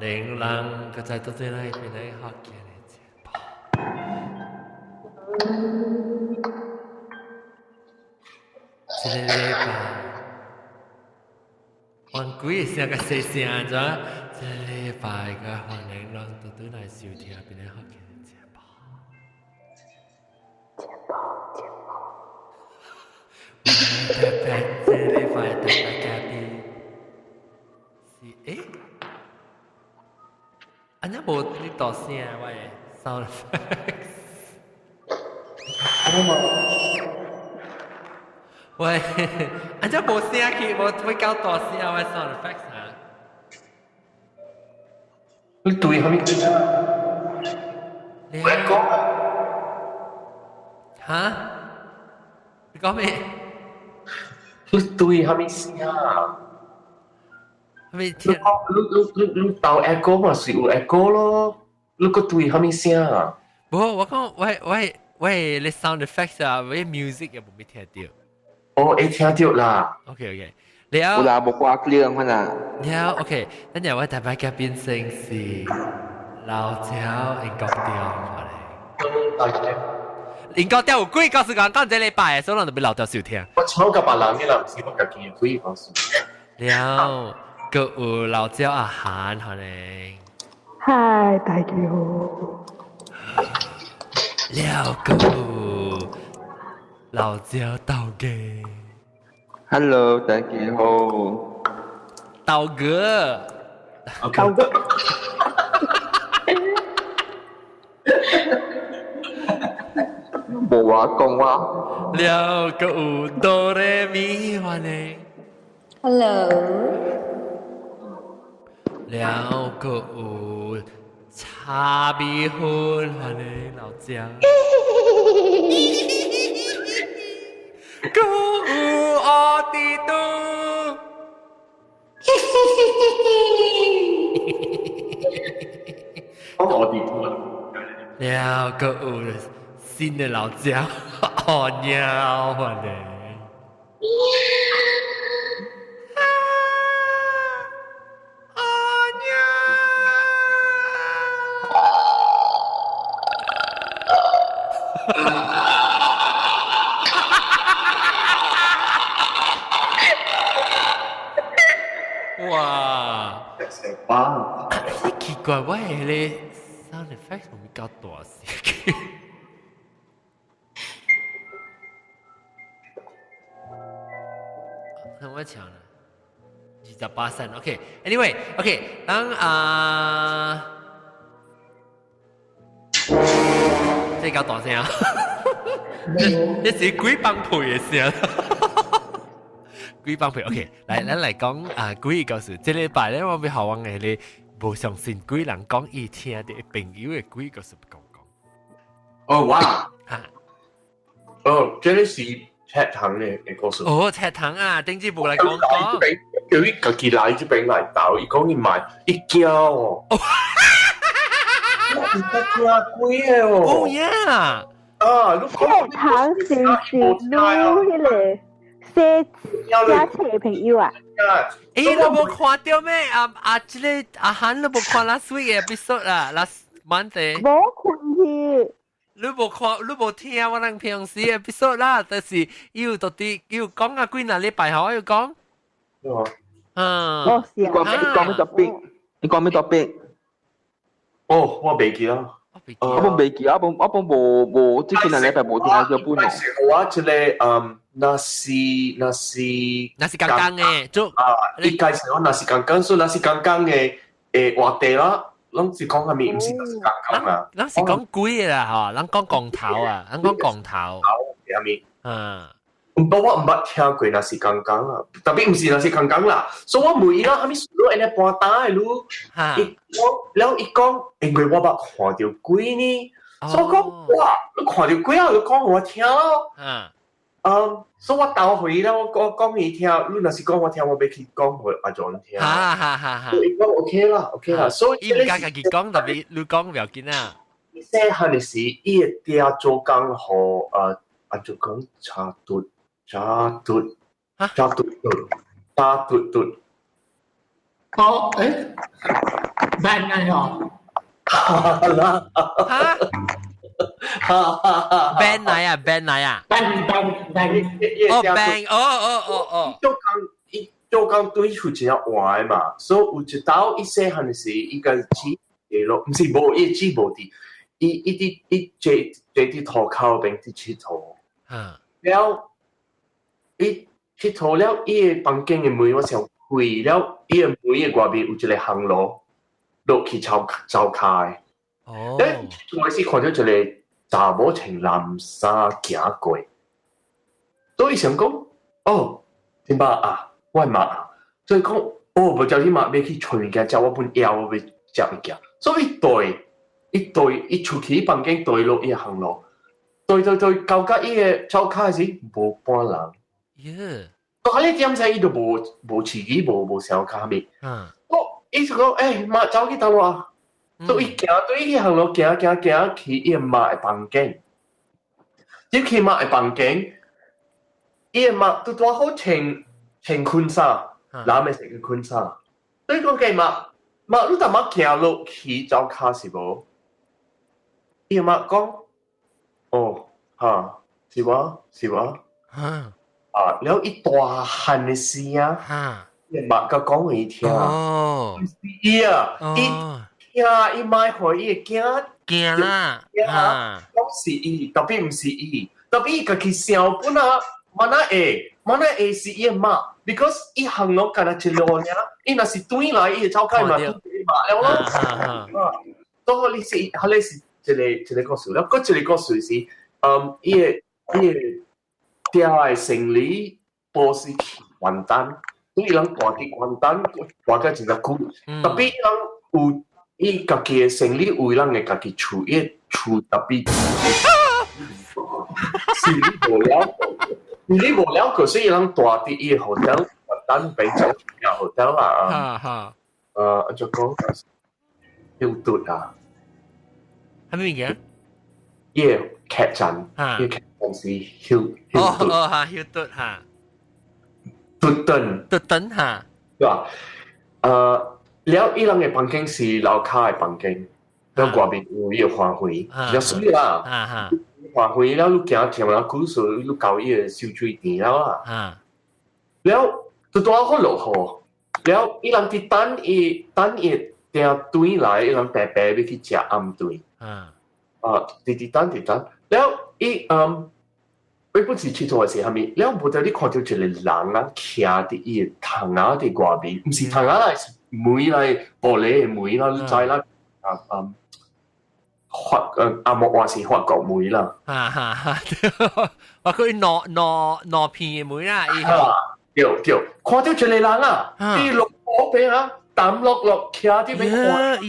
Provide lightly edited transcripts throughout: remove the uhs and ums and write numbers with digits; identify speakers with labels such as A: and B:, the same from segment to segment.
A: 迎人，閣再倒轉來變來福建的節目。這个禮拜，換鬼的聲較細聲，按怎？這个禮拜閣歡迎人倒轉來收聽變來福建的節目。
B: 節目節目。
A: 我特別這禮拜特別嘉賓是欸？按怎無你大聲我的 sound effects？喂，按怎無聲去，無會較大聲我的 sound effects 啊？
C: 你對啥物？
A: 你
C: 我講。
A: 哈？你講咩？
C: 你對啥物聲？
A: 啥物
C: 你講你你你你鬥 echo 嘛是有 echo 咯，你閣對啥物聲？
A: 無，我講我我我你 sound effects 啊，我 music 也無沒聽著。
C: 哦，會聽著啦。
A: OK OK，了。
D: 有啦，無掛亮可能。
A: 了 OK，等陣我特別嘉賓先是老趙英國調可能。英國調有鬼故事講，講這禮拜，所以人就欲老趙收聽。
C: 我唱甲別人嘅啦，毋是我家己的鬼故事。
A: 了，閣有老趙阿韓可能。
B: 嗨，大家好。
A: 了，閣有老趙道哥。
D: Hello，大家好。
A: 道哥。
B: 道哥。
D: 無話講話。
A: 了，閣有哆來咪歡迎。
E: Hello。
A: 了，閣有茶米粉歡迎老趙。閣有奧迪多。
C: 奧迪多。
A: 了，閣有新的老趙，哦喵歡迎。哇！
C: 哇！
A: 奇怪，我彼個 sound effect 會較大聲。我搶啦，28聲。OK，Anyway，OK，當啊，這較大聲啊！這是鬼幫配的聲。鬼幫配，OK，來，咱來講啊，鬼故事。這禮拜咧，我欲予阮的彼個無相信鬼人講，伊聽著朋友的鬼故事講講。
C: 哦，哇！
A: 哈！
C: 哦，這個是赤糖的故事。
A: 哦，赤糖啊，頂次無來講講。
C: 叫伊家己來這邊來鬥，伊講伊買，伊驚哦。伊驚鬼的哦。
A: 哦呀！
C: 啊，你
B: 赤糖是毋是你彼個？寫寫冊朋友啊？
A: 欸，你無看著咩？啊啊，這个阿韓你無看 last week 的 episode 啊，last Monday。
B: 無困去。
A: 你無看，你無聽我人平時的 episode 啦，就是伊有到底伊有講啊，幾若禮拜後有講。嗯。
D: 你講咩？你講咩 topic？你講咩 topic？
C: 哦，我袂記啊。
D: 我本袂記，我本我本無無，這幾若禮拜無聽這本哦。
C: 我這個嗯，若是若是
A: 若是剛剛的，就
C: 啊，伊介紹我若是剛剛，所以若是剛剛的誒話題啦，攏是講啥物？毋是若是剛剛啊，
A: 咱是講鬼的啦，吼，咱講光頭啊，咱講光頭。
C: 啥物？
A: 嗯。
C: 毋過我毋捌聽過若是剛剛啊，特別毋是若是剛剛啦，所以我問伊啦，啥物事你按呢搬擔的你，伊講了伊講，因為我捌看著鬼呢，所以我講哇，你看著鬼啊，你講予我聽咯。嗯，所以我倒回了，我講伊聽，你若是講我聽，我欲去講予阿 John 聽。
A: 哈哈哈哈。
C: 伊講 OK 啦，OK 啦，所以
A: 伊毋敢家己講，特別你講無要緊啊。
C: 細漢的時，伊的爹做工予阿就講查嘟。查嘟，查嘟嘟，查嘟嘟。
F: 好，欸，
E: ban 啊嗬。
C: 啦，
A: 嚇
C: 哈
A: ban 嚟啊，ban 嚟啊！
E: ban ban ban。
A: 哦 ban，哦哦哦哦，
C: 做工伊做工對負責換的嘛，所以有一道伊細漢時，伊個煮落，毋是無伊煮無佇，伊伊佇伊坐坐佇塗跤邊佇𨑨迌，了伊𨑨迌了，伊的房間的門我想開了，伊的門的外面有一個烘爐落去灶灶跤的。我是看到一個查某穿藍衫行過，所以想講，哦，點辦啊？我媽啊，所以講，哦，無叫你媽欲去揣物件食，我本枵，我欲食物件。所以對，伊對，伊出去房間對落伊烘爐，對對對，到甲伊的灶跤時無半人。到你點知伊就無無飼機，無無啥卡物。我伊就講，欸，媽走去佗落啊？所以行對伊烘爐行行行去伊媽的房間，入去媽的房間，伊的媽拄拄好穿穿困衫，藍的色嘅困衫。所以講計媽，媽你淡仔行落去灶跤是無？伊媽講，哦，哈，是我，是我。啊，了伊大漢的時啊，伊媽佮講予伊聽。是伊啊，伊聽伊媽予伊的囝
A: 驚啦，
C: 講是伊，tapi 毋是伊，tapi 伊家己想本啊，萬那會，萬那會是伊的媽，because 伊行路干焦一路爾，伊若是轉來，伊會走開嘛，拄伊媽了咯。所以你是，彼個是一個一個故事，了閣一個故事是，伊的伊的爹的生理無是去關丹，所以伊人住佇關丹，住甲真正久，tapi 伊人有伊家己的生理有伊人的家己厝，伊的厝 tapi 是你無了，你無了，可是伊人住佇伊的 hotel，關丹邊做 hotel 啦，按怎講？希爾頓啊，
A: 啥物物件？
C: 伊的客棧，伊的客棧是希爾頓。
A: 哦哈，希爾頓哈。
C: 頓頓。
A: 頓頓哈。
C: 對吧？了伊人的房間是樓跤的房間，了外面有伊的花園，了媠啦。花園了，你行行了久，所以你到伊的小水池了啊。了，拄拄好落雨，了伊人佇等伊等伊訂轉來，伊人白白欲去食暗頓。啊，佇佇等佇等，了伊伊本是𨑨迌的是啥物？了無得你看著一個人啊，徛佇伊的窗仔佇外面，毋是窗仔啦，是門來玻璃的門啦，你知啦？啊啊，法阿莫話是法國門啦。
A: 哈哈哈！話佢攞攞攞片的門啦，伊。
C: 對對，看著一個人啊，伊落雨邊啊，淡落落徛佇邊看。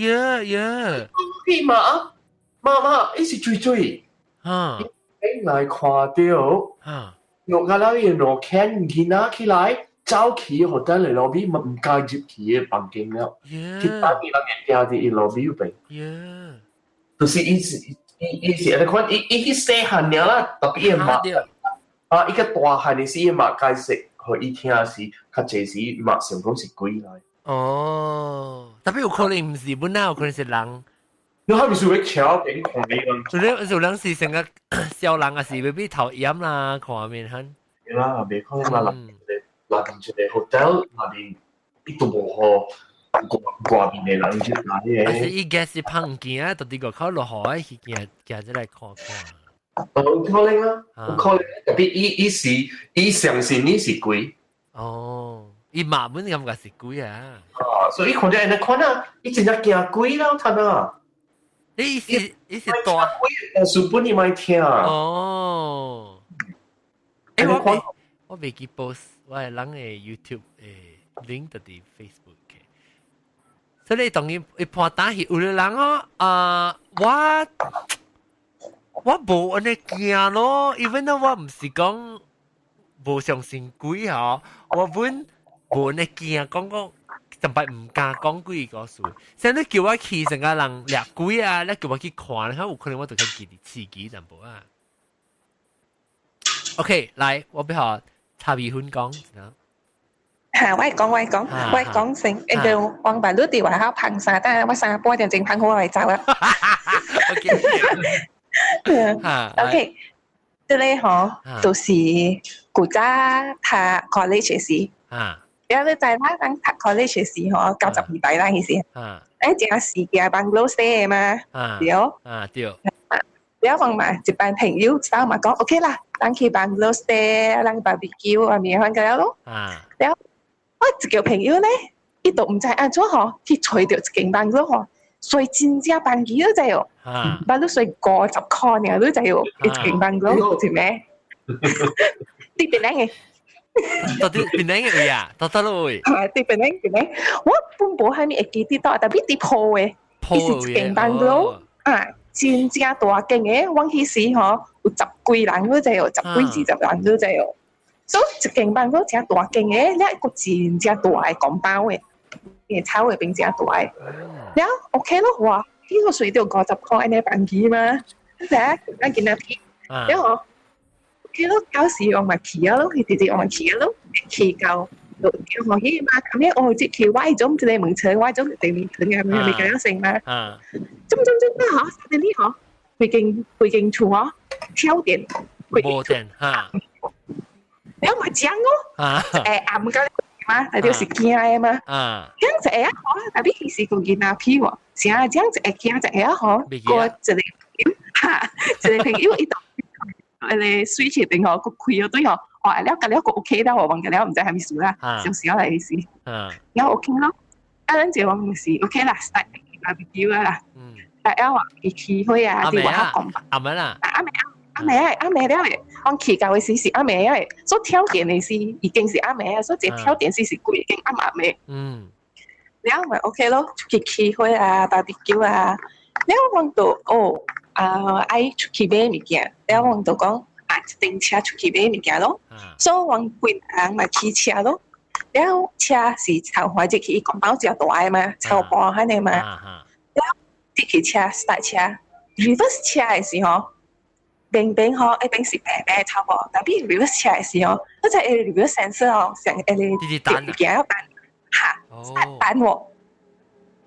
C: 伊嘛啊，媽媽，伊是水水。伊來看著，落甲了伊兩牽囡仔起來，走去 hotel 的 lobby，嘛毋敢入去伊的房間了。去等伊人會徛佇伊 lobby 邊。就是伊是伊伊是按呢款，伊伊去細漢爾啦，特別伊媽啊，伊較大漢的時，伊媽解釋予伊聽時，較濟時媽想講是鬼來。
A: 哦，tapi 有可能毋是本來有可能是人。
C: 你係咪是會橋邊看你
A: 有有人是成個小人啊，是欲變頭炎啦，看面很。
C: 啦，袂可能啦，內面一個 hotel 內面伊都無予外外面的人入來的。
A: 啊是伊 guest 是芳物件，到佇外口落雨，去行行這來看看。
C: 哦，有可能啊，有可能。特別伊伊是伊相信你是鬼。
A: 哦，伊媽本感覺是鬼啊。
C: 啊，所以伊看著按呢看啊，伊真正驚鬼了，他啊。
A: 伊是伊是大
C: 鬼，但是本伊莫聽。
A: 哦。欸，我未我未記 post 我的人的 YouTube 的 link 佇 Facebook 嘅。所以當伊伊破膽是有的人哦，啊，我我無按呢驚咯，even though 我毋是講無相信鬼吼，我本無按呢驚，講講。特別毋敢講鬼故事。像你叫我去成個人掠鬼啊，你叫我去看，你看有可能我就較記得刺激淡薄啊。OK，來，我欲予茶米粉講。
F: 嚇，我講我講我講先，因為我爸你佇外口捧衫，等下我3半點鐘捧好我會走啦。
A: OK。
F: OK，這個吼，就是古早讀 college 時，了你知啦，咱讀 college 時吼，90年代啦，其實，正時嘅 bungalow stay 嘛，對。
A: 啊對。
F: 了我嘛一班朋友走嘛講 OK 啦，咱去 bungalow stay，咱 barbecue 啊，咪反個了咯。了我一個朋友咧，伊都毋知按怎吼，去揣著一間 bungalow 吼，稅真正便宜你知哦，捌你稅50箍爾，你知哦，一間 bungalow 是咩？佇檳城的？
A: 到底檳城的位啊？到佗落位？
F: 係佇檳城檳城，我本無蝦米會記得到，特別佇鋪的，伊是一間 bungalow 啊，真正大間的，阮彼時吼有十幾人，你知哦，十幾二十人，你知哦。所以一間 bungalow 誠大間的，了一個真正大的 compound 的，個草的邊誠大的。了 OK 咯，哇！呢個稅都50箍按呢便宜嘛，你知影？咱今仔去，了吼 OK 咯，到時我咪去啊咯，佢直接我咪去啊咯，去到就叫我去嘛，咁樣哦，即去歪咗一個門層，歪咗第二層嘅，咪咪咁樣成嘛。中中中啦嗬，你呢嗬，回間厝嗬，跳電，
A: 無電嚇。
F: 你咪講咯，暗到嘛，但就是驚的嘛。這樣就會啊嗬，特別是個囡仔屁喎，成日這樣就會驚就會啊嗬，個一個朋友哈，一個朋友伊就迄個水池邊吼，佮開咗對吼，哇，了個了個 OK 啦，我問個了毋知啥物事啦，少少來意思。了 OK 咯，啊，咱就講是 OK 啦，start barbecue 啦。但係話伊起火啊，佇外口講。
A: 暗暝啦。
F: 暗暝暗暝啊，暗暝了的，我去到的時是暗暝的，所以跳電的時已經是暗暝啊，所以這跳電時是規間暗暗的。了咪 OK 咯，出去起火啊，barbecue 啊，了我就哦啊愛出去買物件，了我就講啊，一頂車出去買物件咯，所以我規人咪騎車咯，了車是頭環入去，伊講包誠大的嘛，超半按呢嘛，了入去車 start 車，reverse 車的時候。平平吼，一定是平平差無，特別 reverse 車的時候，嗰隻 reverse sensor 吼，上會物件要彈，哈，彈喎，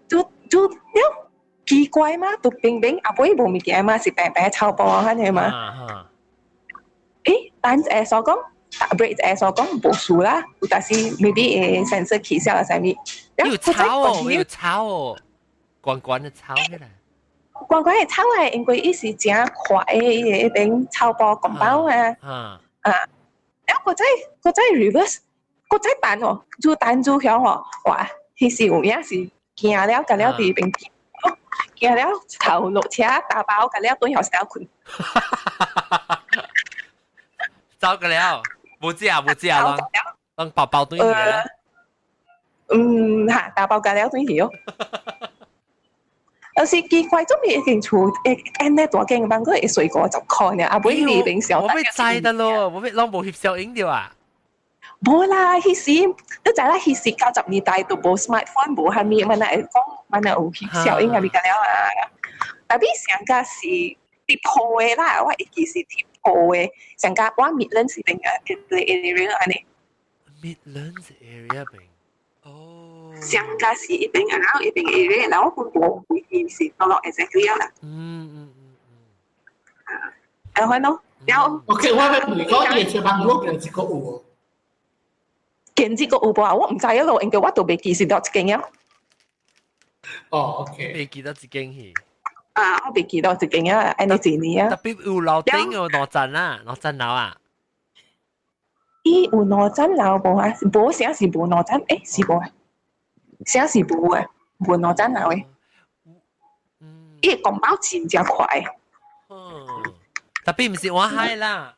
F: 就就了奇怪嘛，就平平後尾無物件嘛，是平平差無按呢嘛。誒，彈所講，brake 所講無事啦，但是 maybe sensor 起痟啦啥物。
A: 有草哦，有草哦，關關的草起來。
F: 關關會草的，因為伊是誠快的，伊會一邊草步公包啊，啊，然後閣再 reverse，閣再彈哦，愈彈愈響哦，哇！彼時有影是驚了，甲了佇邊驚了頭落車打包，甲了轉予小睏。
A: 走個了，無食無食咯，攏包包轉去啦。
F: 嗯，嚇，打包甲了轉去哦。有時奇怪，做咩一間厝會按呢大間房，閣會稅50箍呢？啊，尾佇邊小。
A: 我欲知得咯，我欲攏無翕小影著啊。
F: 無啦，彼時你知啦，彼時90年代都無 smartphone，無蝦米，嘛哪會講，嘛哪有翕小影啊？咪個了啊。特別上個是佇鋪的啦，我會記是佇鋪的，上個我 Midlands 邊個 area 按呢。
A: Midlands area 邊。哦。
F: 上個是一邊啊，然後一邊 area，然後我本無會記是佗落 exactly 啦。啊，然後喏，然後。
E: OK，我欲問你講，伊個車房我見這個有無？
F: 見這個有無啊？我毋知啊咯，因為我都袂記是佗一間啊。
E: 哦，OK。
A: 袂記得一間去。
F: 啊，我袂記得一間啊，按呢一年啊。
A: 特別有樓頂有兩層啊，兩層樓啊。
F: 伊有兩層樓無啊？無啥是無兩層，欸，是無啊？啥是無啊？無兩層樓的。伊個公包真正快。
A: 嗯。特別毋是外海啦。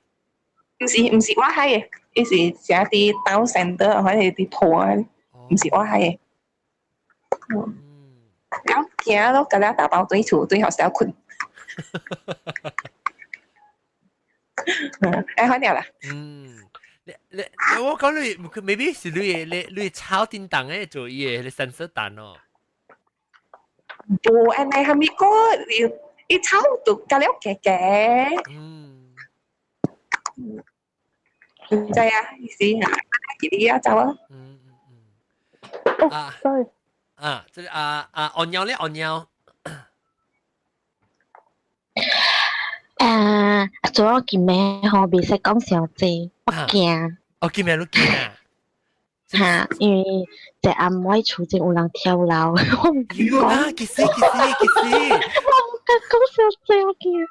F: 毋是外海的，伊是誠佇 town center 或者佇鋪啊，毋是外海的。嗯。了驚咯，甲了打包轉厝，轉予小睏。嗯，哎，好了啦。
A: 嗯，你你我講你，maybe 是你你你炒叮當的做伊的 sensor 彈哦。
F: 無按呢，蝦米個伊炒就甲了加加。嗯。毋知啊，伊是啊，記得啊走啊。
A: 啊
B: ，sorry。
A: 啊，這個啊啊，按尿咧，按尿。
G: 做我見咩吼，袂使講傷濟，我驚。
A: 哦，見咩你驚啊？
G: 嚇，因為一暗我厝前有人跳樓，我毋敢講。
A: 啊，其實其實其實，
G: 我毋敢講傷濟，我驚。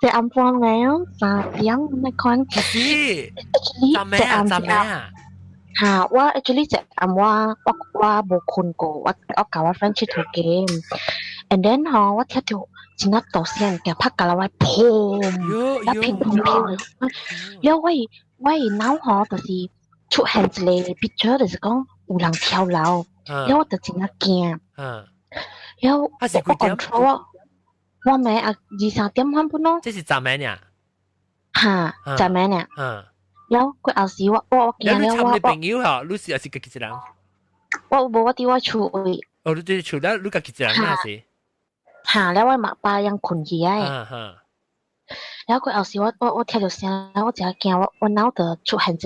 G: 一暗半暝3點那款。
A: 其實，昨暝啊，昨暝啊。
G: 嚇，我 actually 一暗我無睏過，我共我 friend 𨑨迌 game，and then 吼我聽到真啊大聲，驚拍甲我砰，一乒砰砰，了我腦吼就是出現一個 picture，就是講有人跳樓，了我就真啊驚，了我 control 我，我咪啊2、3點半咯。
A: 這是昨暝呢？
G: 嚇，昨暝呢？了過後時我驚了我。
A: 你朋友吼，你是還是家己一人？
G: 我無我佇我厝位。
A: 哦，你佇厝了，你家己一人那是？
G: 嚇，了我嘛爸樣睏去啊。了過後時我聽到聲，我真驚，我腦就出現一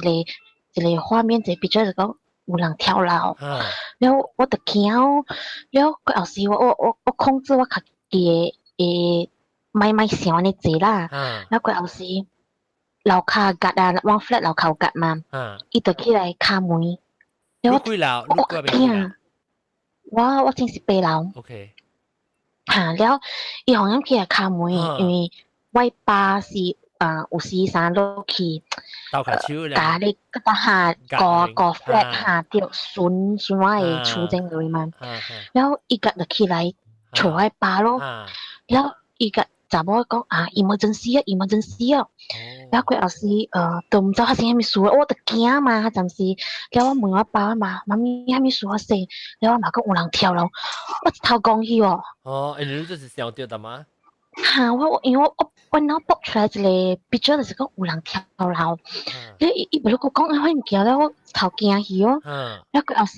G: 個畫面，一個 picture 就講有人跳樓。了我就驚，了過後時我控制我家己的會莫想按呢濟啦。了過後時。樓跤格啊，我 flat 樓跤格嘛，伊就起來敲門。
A: 你幾樓？
G: 我驚，我真是8樓。
A: OK。
G: 嚇了，伊互人起來敲門，因為我爸是啊有時啥落去，共你下個個 flat 下對巡巡我的厝前落嘛。了伊個就起來揣我爸咯，了伊個。查某講啊，emergency 啊，emergency 啊，然後過後時，都毋知發生啥物事，我就驚嘛，暫時，了我問我爸媽，媽咪啥物事發生？了我媽講有人跳樓，我一頭講去哦。
A: 哦，你就是想著的嗎？
G: 嚇！我因為我腦爆出來一個 picture 就是講有人跳樓，你伊無咧閣講彼物件了，我一頭驚去哦。了過後時，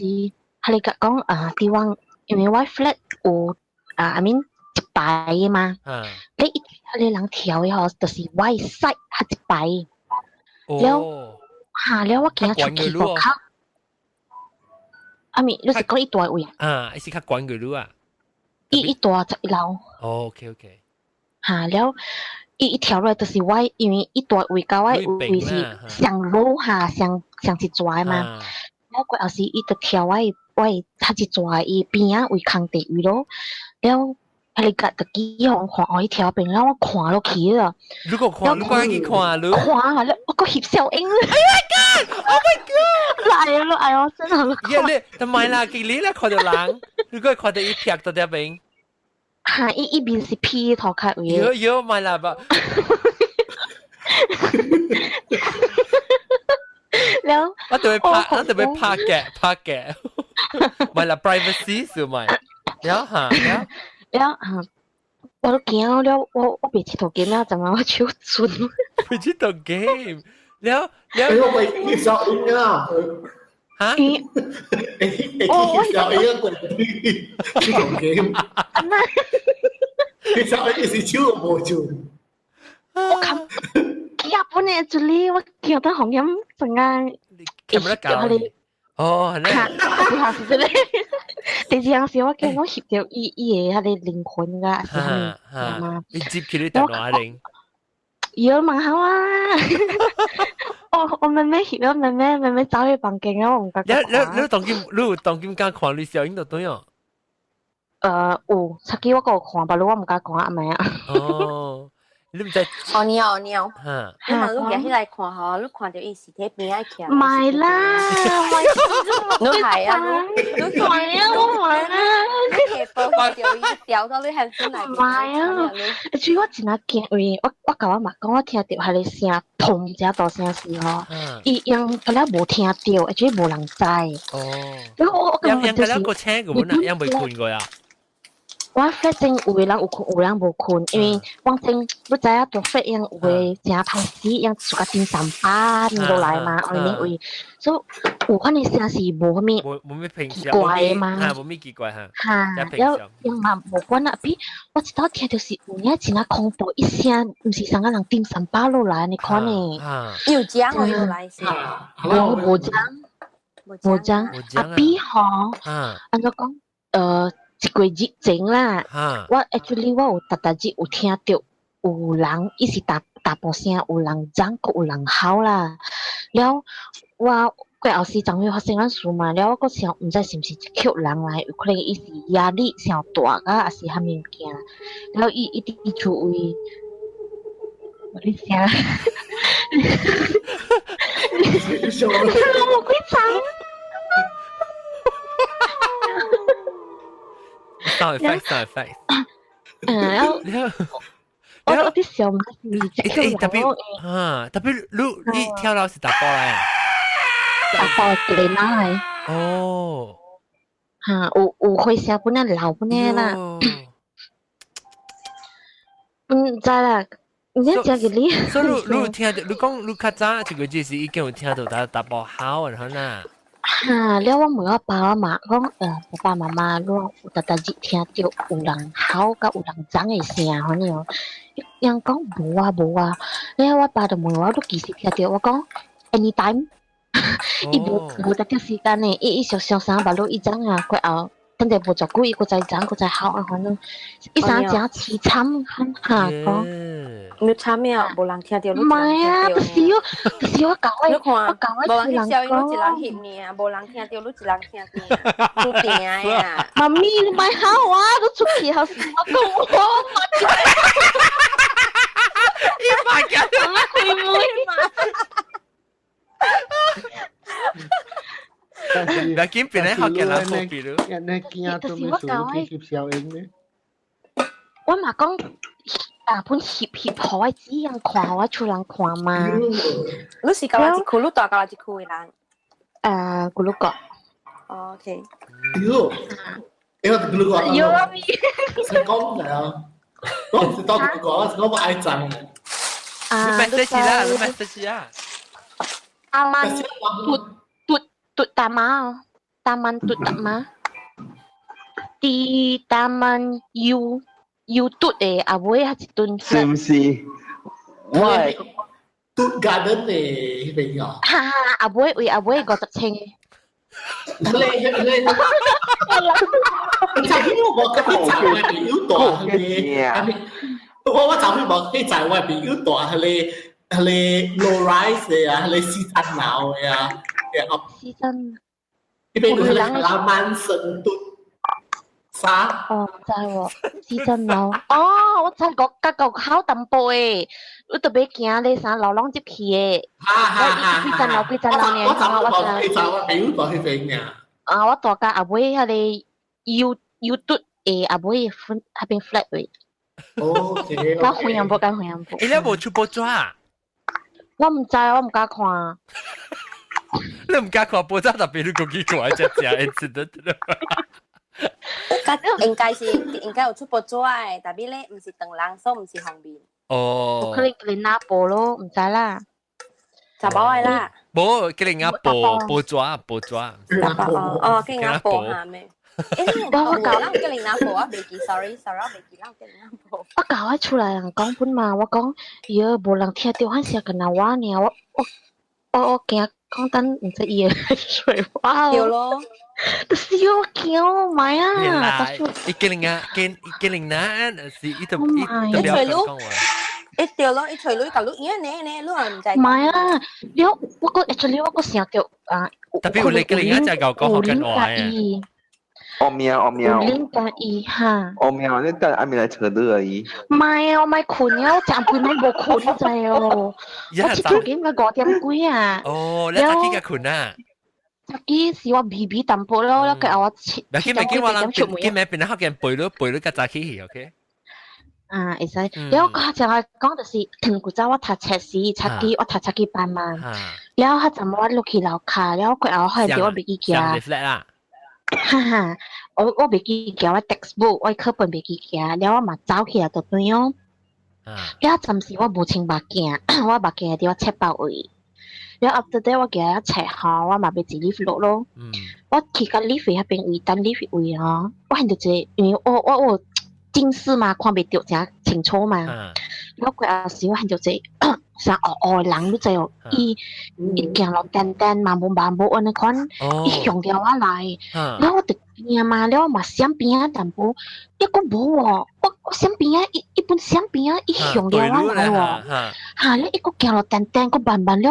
G: 彼個講啊，佇我因為我 flat 有啊，I mean 一排的嘛，你一彼個人跳的吼，就是我的 side 彼一排。了嚇了，我驚出去個較，阿咪，你是講伊大位啊？
A: 啊，伊是較懸過你啊？
G: 伊蹛11樓。
A: 哦，OK OK。
G: 嚇了，伊跳落來就是我，因為伊蹛位佮我位是上路哈，上上一逝的嘛。了過後時，伊就跳我的較一逝伊邊仔位空地位咯，了。彼個就去予看哦，伊跳邊，了我看落去了。
A: 如果看，如果去看，你
G: 看啊，我閣翕小影。
A: Oh my god! Oh my god!
G: 來啊！哎呦，真係。
A: 耶你，但係啦，見你咧看到人，如果看到伊劈到這邊。
G: 嚇！伊面是披頭殼位。
A: 喲喲，咪啦吧。
G: 了。
A: 我就會拍，我就會拍嘅，拍嘅。咪啦，privacy 是咪？了嚇了。
G: 了啊！我都驚了，我袂𨑨迌 game 了，怎麼我手震？
A: 袂𨑨迌 game，了了。
E: 我袂翕小影啊！
A: 嚇？
E: 我翕小影過去𨑨迌 game。翕小影是手無震。
G: 我看，幾日本的這裡，我驚到紅險陣間。
A: 看不得搞。哦，係咧。
G: 嚇！是這裡。第二樣事，我驚我翕著伊伊的彼個靈魂㗎，是啥物嘛？
A: 你接起你電話鈴。
G: 有嘛好啊！我妹妹翕了，妹妹走去房間啊，我毋敢。
A: 你當今你有當今敢看你小影就對哦。
G: 有，手機我閣有看，但我毋敢看阿妹啊。
A: 哦，你毋知？
H: 哦，你哦，你哦，你嘛你行起來看吼，你看著伊是佇邊仔徛。
G: 毋係啦，
H: 你係啊，你
G: 唔係啊，我唔係啦。
H: 你下晡著伊掉到你 handphone 內。
G: 唔係啊，主要我真係驚，因為我共我媽講，我聽著彼個聲，砰一大聲時吼，伊用本來無聽著，而且無人知。
A: 哦。
G: 我感覺就是。
A: 兩個車個本啊，樣未睏過啊？
G: 我 flat 前有的人有睏，有人無睏，因為我前你知影住 flat 樣有的誠歹死，樣自家叮三巴落來嘛，後面位，所以有款的聲是無啥物奇怪的嘛，
A: 無咩奇怪哈，
G: 哈，了樣嘛無管啊，比我一頭聽著是有影真恐怖，一聲毋是啥個人叮三巴落來按呢款的，
H: 有講落來是，
G: 無無講。無講。阿 B 吼，按怎講？一個日前啦，我 actually 我有逐逐日有聽到有人，伊是大大步聲，有人講，閣有人吼啦。了，我過後時陣會發生咱事嘛，了我閣想，毋知是毋是一群人來，有可能伊是壓力傷大啊，還是啥物物件。了，伊一直厝位，我咧想，我幾慘。
A: Sound effect, sound effect。
G: 嗯，然後我啲想毋知是一群
A: 特別啊，特別你跳樓是打波來啊？
G: 打波嚟哪來？
A: 哦，
G: 嚇，有有火聲本啊，鬧本啊啦。唔知啦，你講給你。
A: 所以你聽到，你講你較早一個字是已經有聽到打打波吼，然後呢？
G: 哈，了我問我爸我媽講，爸爸媽媽，你有逐逐日聽到有人吼佮有人講的聲，反正，𪜶講無啊無啊，了我爸就問我，你幾時聽到？我講 anytime，伊無無特定時間的，伊伊常常三目滷伊講啊，過後。等下無足久，伊閣再講，閣再吼啊，反正伊啥真凄慘，哈講。
H: 你慘咩？無人聽到，
G: 唔係啊，就是我，就是我教我，我教我
H: 無人去消音，你一人翕爾，無人聽到，你一人聽見，注定啊！
G: 媽咪，你莫吼啊！你出去好是我講我嘛。
A: 伊嘛驚，
G: 我開門。
A: 唔要緊，變咧學嘅人好比如。
E: 你驚都沒做去翕小影呢？
G: 我嘛講，啊本翕翕予我姊人看，我厝人看嘛。
H: 你是舊一區，你住舊一區的人？
G: 古魯國。
H: 哦，OK。
E: 喲，因為古魯國。
G: 有啊咪。
E: 是講嘅，我唔是當古魯國，我是講我愛臟。
G: 啊，
A: 你咪識啦，你咪識啊。
G: 阿曼嘟嘟嘟大媽，Taman Tut Tama 佇 Taman U U 嘟的阿尾還一頓。
D: 是毋是？我
E: 嘟 garden 的彼邊啊。
G: 哈哈，阿尾為阿尾50千的。
E: 你你，你早起我無去找我朋友住彼個，我我早起無去找我朋友住彼個 low rise 的啊，彼個四層樓的啊，
G: 四層。
E: 彼邊有彼個拉曼神嘟啥？
G: 哦，知喎，四層樓。哦，我知個甲個好淡薄的，你特別行咧啥樓攏入去的。
E: 哈哈哈！
G: 幾層樓幾層樓呢？
E: 我我我找我朋友住彼邊爾。
G: 啊，我住甲阿尾彼個 U U 嘟的阿尾分彼邊 flat 位。
E: 哦，
G: 我回陽埔，甲回陽埔。
A: 欸，你無出報紙啊？
G: 我毋知，我毋敢看。
A: 你毋敢看報紙，特別你講去看只只 incident。
H: 應該是應該有出報紙的，但係咧毋是唐人，所以毋是方便。
A: 哦。
G: 可能吉林阿婆咯，毋知啦。
H: 查某的啦。
A: 無吉林阿婆報紙報紙。
H: 哦，吉林阿婆嚇咩？欸，我搞咱吉林阿婆，我袂記，sorry sorry，我袂記咱吉林阿婆。
G: 我搞我厝內人講本嘛，我講，喲，無人聽到，反正干焦我爾，我我我我驚講等毋知伊會來揣我。
H: 對咯。
G: 就是我驚，莫啊！
A: 伊吉林啊，吉吉林那是伊都伊都不要講話。
H: 一對咯，伊揣你共你影呢呢，你也毋知。
G: 莫啊！了，我閣 actually 我閣想著啊。
A: 特別有你吉林啊，只牛講福建話嘅。
D: 哦喵哦喵。
G: 有恁佮伊哈。
D: 哦喵，你等暗暝來揣你而已。
G: 莫啊！我莫睏啊！我昨暝攏無睏，你知哦。我7點到5點幾啊。
A: 哦，你早起個睏啊？
G: 早起是我微微淡薄咯，了過後我七。
A: 唔要緊，唔要緊，我人今日變得福建背你背你較早起去，OK？
G: 啊，會使。了我較正講就是，古早我讀冊時，冊機我讀冊機班嘛。了彼陣我落去樓跤，了過後發現我袂記行。哈哈，我我袂記行，我 textbook 我課本袂記行，了我嘛走起來就對哦。了暫時我無穿目鏡，我目鏡佇我冊包位。了 after that 我行冊吼，我嘛欲坐 lift 落咯。我去到 lift 彼邊位，等 lift 位吼，我看著一個，因為我我有近視嘛，看袂著誠清楚嘛。了過後時我看著一個，像黑黑人，你知哦，伊伊行落單單慢步慢步按呢款，伊向著我來，了我就驚嘛，了我嘛閃邊仔淡薄，抑閣無喎，我閃邊仔，伊伊本閃邊仔，伊向著我來喎，哈，了伊閣行落單單，閣慢慢了，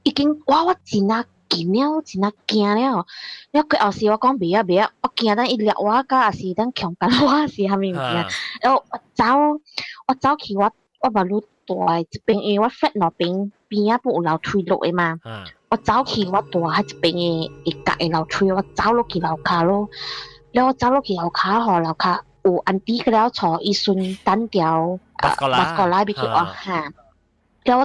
G: 已經我真啊緊了，真啊驚了，了過後時我講袂啊袂啊，我驚等伊掠我，甲抑是等強姦我是啥物物件，了我走我走去我我嘛愈蹛這邊，因為我 flat 兩邊邊仔本有樓梯落的嘛，我走去我蹛彼這邊的一角的樓梯，我走落去樓跤咯，了我走落去樓跤吼，樓跤有 auntie 閣了坐伊孫等條巴過來欲去學哈。了我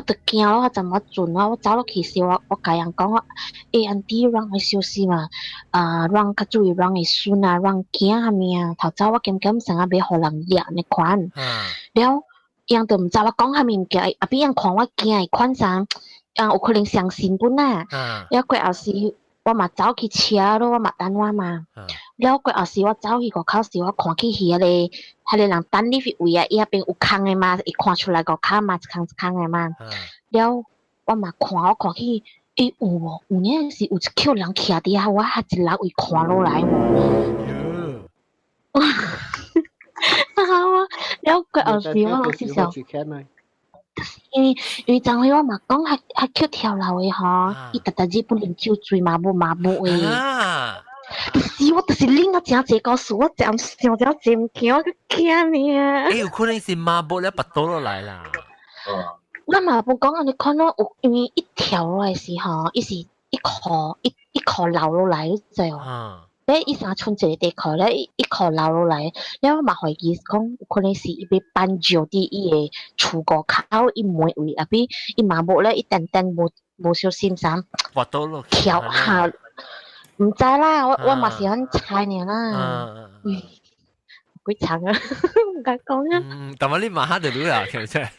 G: 就驚咯，我怎麼準啊？我走落去時，我共人講我，欸，auntie，讓愛小心啊！啊，讓較注意讓的孫啊，讓囝啥物啊，頭走我感覺啥啊欲予人掠呢款。了，𪜶就毋知我講啥物物件，後壁𪜶看我驚的款啥，𪜶有可能相信本啊。了過後時，我嘛走去車咯，我嘛等我嘛。了過後時，我走去外口時，我看去彼個人等你位啊，伊彼邊有空的嘛，會看出來外口嘛，一空一空的嘛。了，我嘛看，我看去，欸有哦，有影是有一抾人徛佇遐，我遐一樓位看落來無。啊！了過後時，我攏是想，因為昨昏我嘛講，彼彼抾跳樓的吼，伊逐逐日本啉酒醉麻木麻木的。就是我就是啉啊誠濟故事，我真想這濟物件，我閣驚呢啊！
A: 欸，有可能是麻木了，腹肚落來啦。
G: 我嘛無講按呢款咯，有因為伊跳落來時吼，伊是一箍一一箍流落來，你知無？咧伊衫穿一个短褲咧，一箍流落來，了我嘛懷疑講有可能是伊欲搬石佇伊的厝外口，伊門位後壁伊麻木咧，伊單單無小心啥跳下，毋知啦，我嘛是按猜爾啦。嗯，幾長啊，毋敢講啊。
A: 嗯，但係你馬上就愈啦，是毋是？
G: 啊，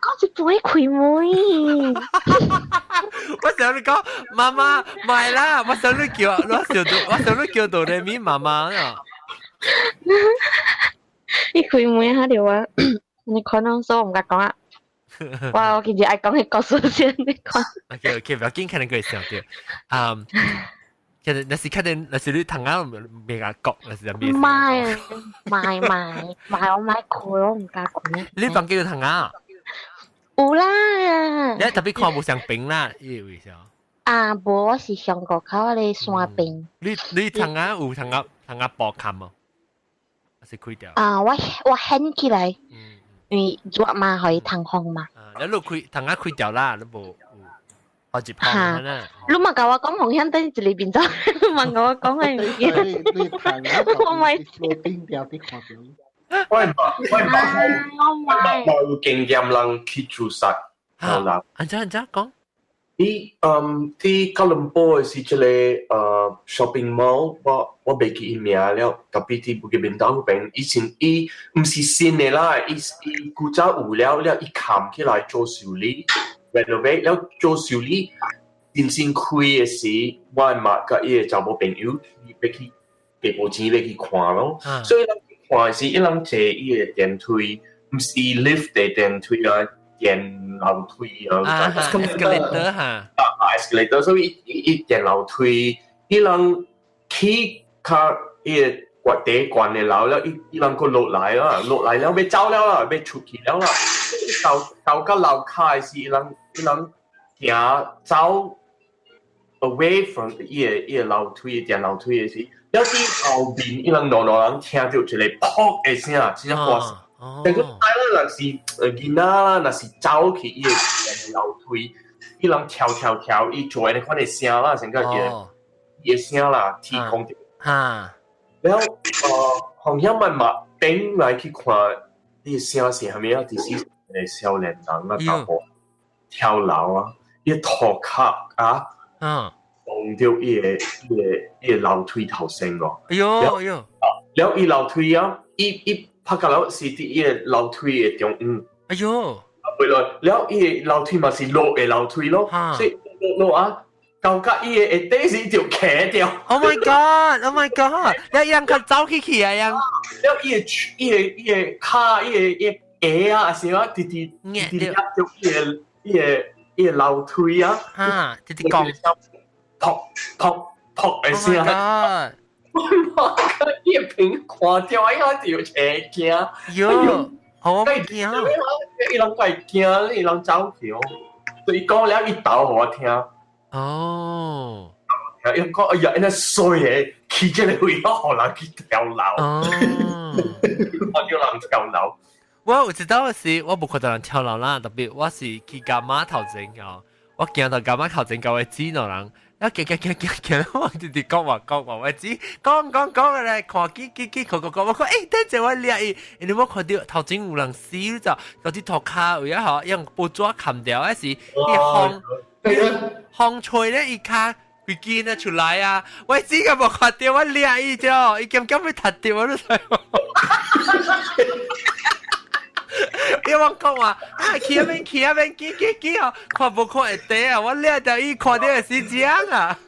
G: 講一杯開門。
A: 我想你講媽媽買啦，我想你叫，我想你叫哆來咪媽媽啊。
G: 你開門下著啊，你可能說毋敢講啊。我其實愛講彼故事先，你看。
A: OK OK，不要緊，可能會想著。嗯，其實那是確定，那是你糖仔未共講，那是啥物？
G: 唔係，唔係唔係，唔係我莫開，我毋敢開。
A: 你房間有窗仔？
G: 有啦。
A: 你特別看無相平啦，伊為啥？
G: 啊，無，我是上外口彼个山邊。
A: 你窗仔有窗仔窗仔布冚無？還是開掉？
G: 啊，我掀起來，因為熱嘛，予伊通風嘛。
A: 啊，你開窗仔開掉啦，你無好一泡啦。
G: 你嘛共我講風險等一個面走，嘛共我講彼物件。我咪
E: 冰掉啲看到。
C: 我有經驗人去自殺，
A: 好啦。按怎按怎講？
C: 伊佇吉隆坡是這個shopping mall，我袂記伊名了，特別佇布吉檳島彼邊，以前伊毋是新的啦，伊伊古早有了了，伊冚起來做修理，renovate 了做修理，真正開的時，我嘛佮伊的查某朋友欲去加無錢欲去看咯，所以咱去看的時，伊人坐伊的電梯，毋是 lift 的電梯啊。電樓梯啊
A: ，escalator 哈，
C: 啊 escalator，所以伊伊電樓梯，伊人起較伊個懸底懸的樓了，伊伊人閣落來啦，落來了欲走了啦，欲出去了啦，到到樓跤的時，伊人伊人行走 away from 伊个伊个樓梯電樓梯的時，了佇後面伊人兩兩人聽著一个噗的聲，真正大聲。但個大啦，若是囡仔啦，若是走去伊个樓梯，伊人跳跳跳，伊做按呢款的聲啦，成個伊個伊个聲啦，天空。
A: 哈。
C: 了後曉嘛嘛轉來去看，伊個聲是啥物啊？就是一个少年人啊，查埔跳樓啊，伊頭殼啊，撞著伊个伊个伊個樓梯頭先哦。
A: 哎喲哎喲。
C: 了伊樓梯啊，伊伊。拍甲了是佇伊個樓梯的中央。
A: 哎喲！
C: 回來了，伊個樓梯嘛是落的樓梯咯，所以落落啊，到甲伊個下底時就卡掉。
A: Oh my god! Oh my god! 你人較走去去啊？人
C: 了伊個伊個伊個跤，伊個伊鞋啊，還是我直直直直入到伊個樓梯啊，
A: 哈，直直講，
C: 撲撲撲的聲。我伊個朋友看到，伊個就邪驚。
A: 喲，好驚！
C: 伊人怪驚，伊人走去哦。所以講了，伊抖予我聽。
A: 哦。
C: 伊講哎呀，那衰的，去這個位，我予人去跳樓。
A: 哦。
C: 我叫人跳樓。
A: 我有一道是，我無看到人跳樓啦，特別我是去柑仔頭前哦，我行到柑仔頭前到位置，兩人。啊！行行行行行，我直直講話講話，我知講講講嘅咧，看見見見，看看看，我講欸，等陣我掠伊，因為我看到頭前有人死就，嗰啲塗跤有一下用報紙冚掉，還是伊風風吹咧，伊跤規肩啊出來啊，我知個無看到，我掠伊咗，伊兼兼欲踢掉我都知。伊我講話啊，去那邊去那邊，去去去哦，看無看會地啊，我掠到伊看到的是這樣啊。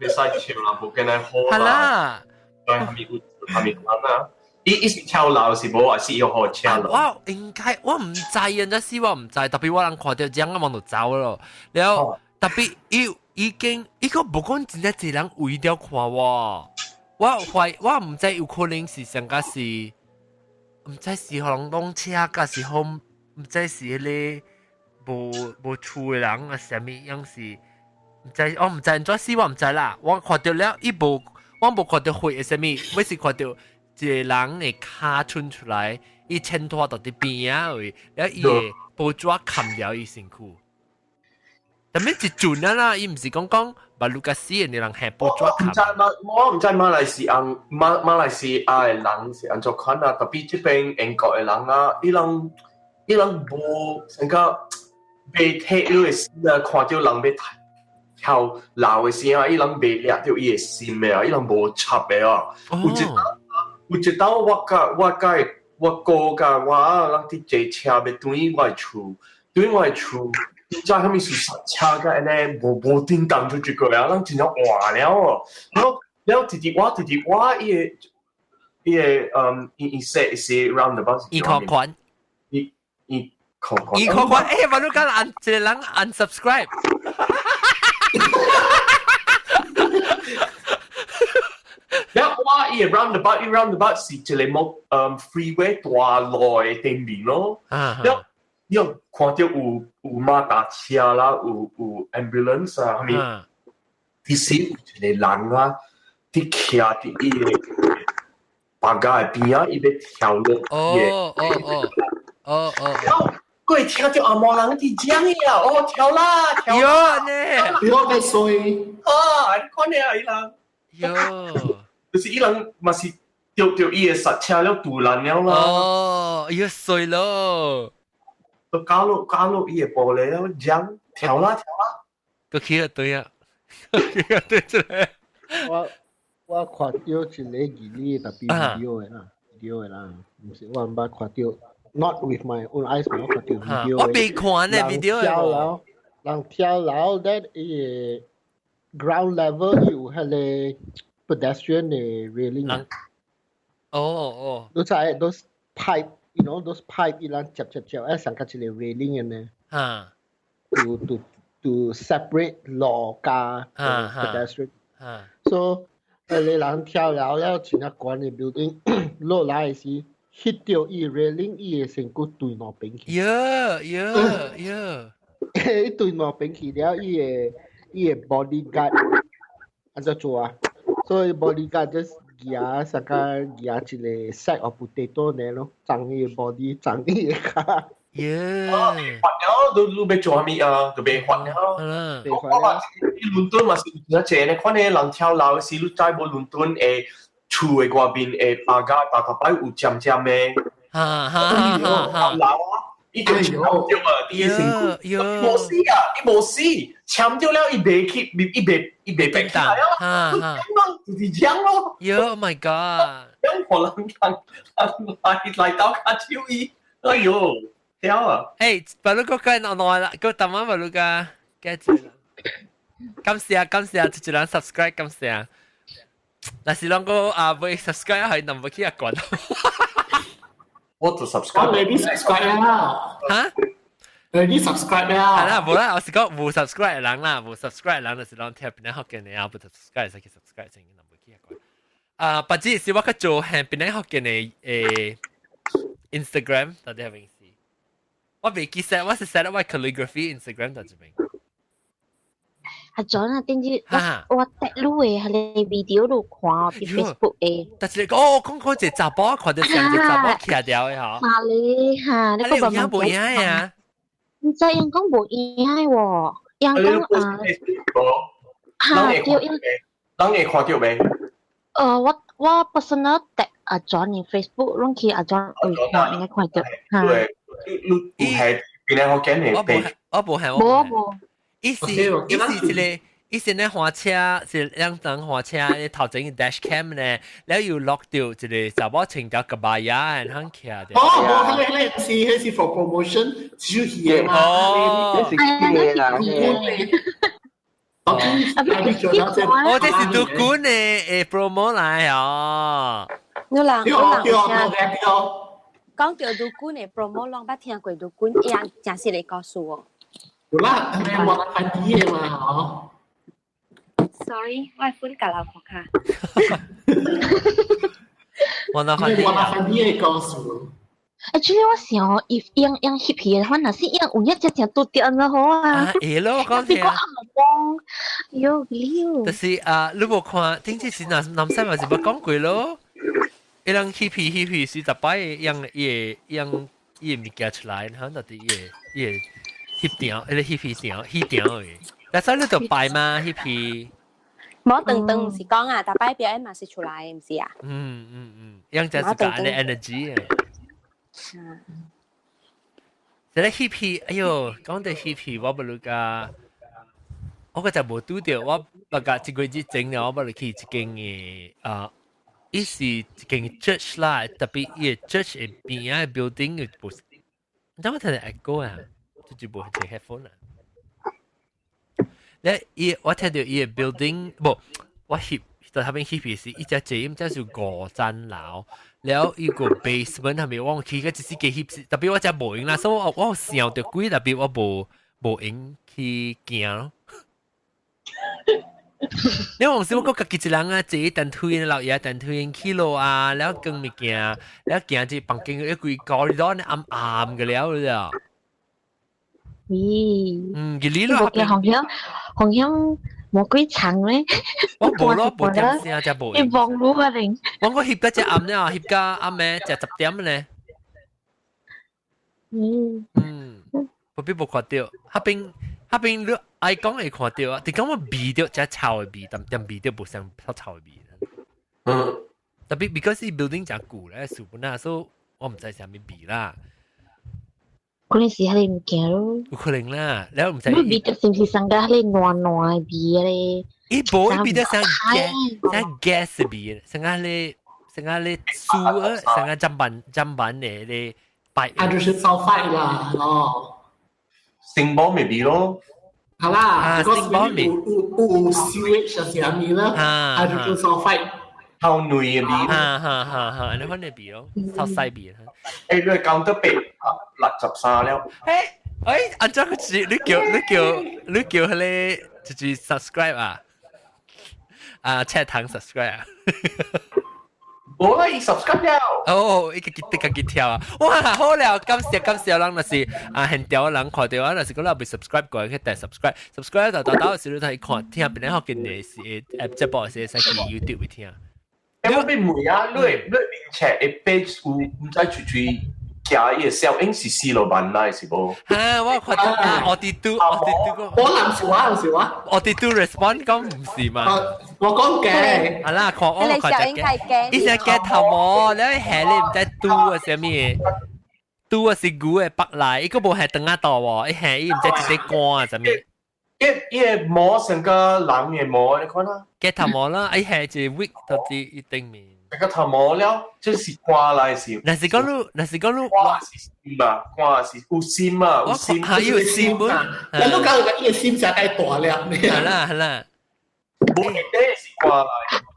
C: 袂使笑啦，無見來好啦。
A: 係
C: 啦。係咪有係咪人啊？伊是跳樓是無，還是伊予車落？
A: 我應該我毋知啊，這是我毋知，特別我人看到這樣，我就走咯。然後特別伊已經伊個無講真正濟人圍著看我，我懷我毋知有可能是上個是。毋知是予人挵車，抑是予毋知是彼个無無厝的人啊，啥物樣是？毋知我毋知按怎死，我毋知啦。我看著了，伊無，我無看著血的啥物，我是看著一個人的跤伸出來，伊前拖就佇邊仔位，了伊的報紙冚著伊身軀。但欲一陣啊啦，伊毋是講講把盧卡斯的人係報紙
C: 冚。我毋知馬來西亞馬馬來西亞的人是按怎款啊，特別這邊英國的人啊，伊人無成個袂體你的心啊，看著人欲跳樓的時啊，伊人袂掠著伊的心的啊，伊人無插的啊。有一道我佮我哥佮我啊，人佇坐車欲轉去我的厝，轉去我的厝。真正啥物是剎車甲按呢無無叮當出一個啊，咱真正換了哦。了了，直直我直直我伊個伊個嗯，伊伊說是 roundabout。
A: 伊可款，
C: 伊伊可款，
A: 伊可款。欸，我都講按一個人 unsubscribe。
C: 了我伊個 roundabout，伊 roundabout 是一個木嗯 freeway 大路的頂面咯。了。你有看到有有馬達車啦，有有 ambulance 啊，啥物？其實有一個人啊，佇徛佇伊个別家的邊仔，伊欲跳落。
A: 哦哦哦哦哦！
C: 然後閣會聽著紅毛人佇講伊啊，哦跳啦跳
A: 啦！喲呢，
E: 我較衰
C: 啊！你看爾伊人，
A: 喲，
C: 就是伊人嘛是著著伊的剎車了堵爛了啦。
A: 哦，伊衰咯。
C: 都搞落搞落伊的玻璃了，扔跳啦跳啦，
A: 閣起個對啊，起個對出來。
I: 我我看著一個義理特別 video 的啦，video 的啦，毋是我毋捌看著，not with my own eyes，我看著 video
A: 我未看呢 video
I: 人跳樓，人跳樓，then 伊个 ground level 有彼个 pedestrian 的 railing。
A: 哦哦。
I: 你知 those pipe？You know those pipe 伊人接接接，愛上較一個 railing 的呢。
A: 啊。
I: To separate 路佮 pedestrian。
A: 啊。
I: So，彼个人跳樓了，真正懸的 building 落來的時，hit 著伊 railing，伊的身軀對兩邊去。
A: 喲喲喲！
I: 伊對兩邊去了，伊的 bodyguard 按怎做啊？所以 bodyguard just 舉啥個舉一個 sack of potato 呢咯，裝伊個 body，裝伊个跤。
A: 耶！
C: 發了，都都欲做啥物啊？就袂發了。我話倫敦嘛是有真濟呢，看呢人跳樓時，你知無倫敦的厝的外面的百家逐逐擺有尖尖的。
A: 哈哈哈！
C: 跳樓啊！伊就簽著啊，伊的身軀，無死啊，伊無死，簽著了，伊袂去，伊袂伊袂爬起來啊，就是這樣咯。
A: 喲，Oh my God！
C: 兩個人人人來來到跤手伊，哎喲，跳啊！
A: 誒，把你個計耐耐啦，個淡仔把你個計住啦。感謝啊，感謝啊，一人 subscribe 感謝啊。若是攏個啊未 subscribe 係能唔去啊關。
C: 我就 subscribe。
E: 我未必 subscribe 啦。
A: 嚇？
E: 你 subscribe 啦？
A: 係啦，無啦，我是講無 subscribe 人啦，無 subscribe 人就是攏聽檳城福建的啊，無 subscribe 使去 subscribe 先，人袂去過。啊，別只是我較做係檳城福建的Instagram，到底係咩意思？我未記 set，我是 set 我 calligraphy Instagram 到這邊。
G: 阿 John 啊，點知我我得你的彼个 video 都看佇 Facebook 的。
A: 但是哦，講講一個查某，看著像一個查某徛掉的吼。
G: 啊你哈，你個
A: 有影無影的啊？
G: 毋知𪜶講無影的喎，𪜶講啊。哈，對，
C: 人會看著未？
G: 我 personal 得阿 John 的 Facebook，攏去阿 John 會看，應該看著。
C: 對，你有係檳城福建的 page？
A: 我無係，
G: 無無。
A: 伊是一個，伊是咧駛車，是兩人駛車，頭前嘅 dash cam 咧，了又錄著一個查某穿條 kebaya，然後徛著。
E: 哦，無，彼個是彼是 for promotion，小戲的嘛。
A: 哦，
D: 是戲啦。
A: 哦，這是杜冠的promo 來哦。
H: 你人
E: 對對對對。
H: 講著杜冠的 promo，攏捌聽過杜冠，伊人誠實的故事哦。
E: 有啦，係我快啲的嘛，嗬。
H: Sorry，我款舊樓學卡。
A: 我那快啲，
E: 我那快啲的故事。
G: Actually 我想，if 樣樣翕戲的話，若是樣有影真正拄著按怎好啊？
A: 會咯，我講聽。
G: 我暗暝，喲溜。
A: 就是啊，你無看，頂次是南南西嘛是捌講過咯。伊人翕戲翕戲是十擺用伊個用伊個物件出來，然後到底伊個伊個翕條，伊個翕戲條戲條的。但係你就擺嘛翕戲。
H: 冇等等，毋是講啊，逐擺表演嘛是出來的，毋是啊？
A: 嗯嗯嗯，樣就是個按呢 energy 啊。這個翕戲，哎喲，講到翕戲，我不如甲，我個就無拄著，我大概一個月前了，我不如去一間的啊，伊是一間 church 啦，特別伊个 church 的邊仔的 building 的無，你知我聽著 echo 啊，就是無一個 headphone 啊。咧，伊我聽著伊个 building，無，我翕在那邊翕戲是，伊只坐，毋知是五層樓。了伊個 basement 係咪我去個只是幾翕，特別我真無閒啦，所以我我想著鬼，特別我無無閒去行咯。你往時我閣家己一人啊，坐電梯老爺電梯去落啊，了扛物件，了行這房間一規 corridor 暗暗嘅了了。
G: 咦？
A: 嗯，佢呢咯。
G: 無見紅響紅響。無幾層咧，
A: 我無咯，無點聲，真無。
G: 你望路啊你？
A: 我個翕到只暗咧，翕到暗暝食10點咧。
G: 嗯。
A: 嗯，無必無看著，彼邊彼邊你愛講會看著啊，你講我味著只臭的味，但但味著無像臭臭的味。
C: 嗯。
A: 特別 because 伊 building 誠舊咧，樹本啊，所以我毋知啥物味啦。
G: 可能是彼个物件咯。
A: 有可能啦，了毋知。
G: 你味著是毋是上個彼個暖暖的味咧？
A: 伊無，伊味著像 gas，像 gas 味，像個咧，像個咧酥啊，像個砧板砧板的咧白。
E: 啊，就是燒塊啦，哦。
C: 星寶咪味咯。
E: 好啦，
A: 星寶味。
E: 有有有 sewage 是啥物啦？啊，就是燒塊。
C: 臭內的味。
A: 哈哈哈哈，你看那味咯，臭西味。
C: 欸，你講得863了。
A: 欸，欸，按怎個字？你叫你叫你叫彼个就是 subscribe 啊？啊，赤糖 subscribe 啊？
C: 無啦，伊 subscribe 了。
A: 哦，伊家己家己跳啊！哇，好了，感謝感謝人，若是啊，現條人看著啊，若是講你未 subscribe 過，去訂 subscribe，subscribe 就到到時你睇看聽邊個學見的是節目是會使去 YouTube 去聽。
C: 欸，我欲問啊，你你面冊的 page 有毋知隨隨加伊的小影是四羅萬來是無？
A: 哈，我看著啊，我佇拄，我佇拄個。
E: 我唔是我，唔是我。
A: 我佇拄 respond 講毋是嘛？
E: 我講嘅。
A: 啊啦，看我看著嘅，伊是夾頭毛，你下你毋知拄啊啥物？拄啊是牛的腹內，伊閣無下腸仔肚喎，伊下伊毋知一個肝啊啥物。
C: 伊伊个毛成個人的毛，你看啦。
A: 夾頭毛啦，伊下一個 wig 到佇伊頂面。
C: 個頭毛了，這是肝來是。
A: 若是講你，若是講你，
C: 肝是心啊，肝是有心啊，有心。
A: 還有心本。
E: 你都講個伊个心誠太大了。
A: 係啦係啦。
C: 無一底是肝來。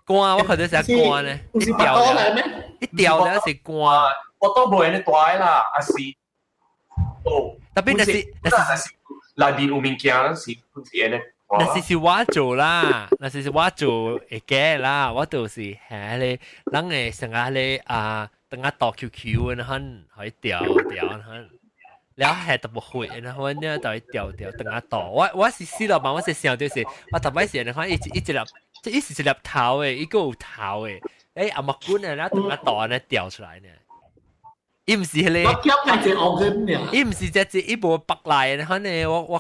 A: 肝我看著是肝呢，
E: 一條咧，
A: 一條咧是肝。
C: 我都無人大啦，還是哦，
A: 特別那是
C: 內面有物件，是是按呢。
A: 那是我做啦，那是我做會假啦，我就是係咧，人會成日咧啊，等下倒 QQ 然後可以掉掉然後，了係特別會，然後呢就會掉掉等下倒。我是死老闆，我是想就是我特別是你看一一粒，這一是一粒頭的，一個有頭的，誒阿木棍啊，然後等下倒呢掉出來呢。伊毋是彼個，
E: 我感覺是惡人爾。
A: 伊毋是只只，伊無白來，然後呢，我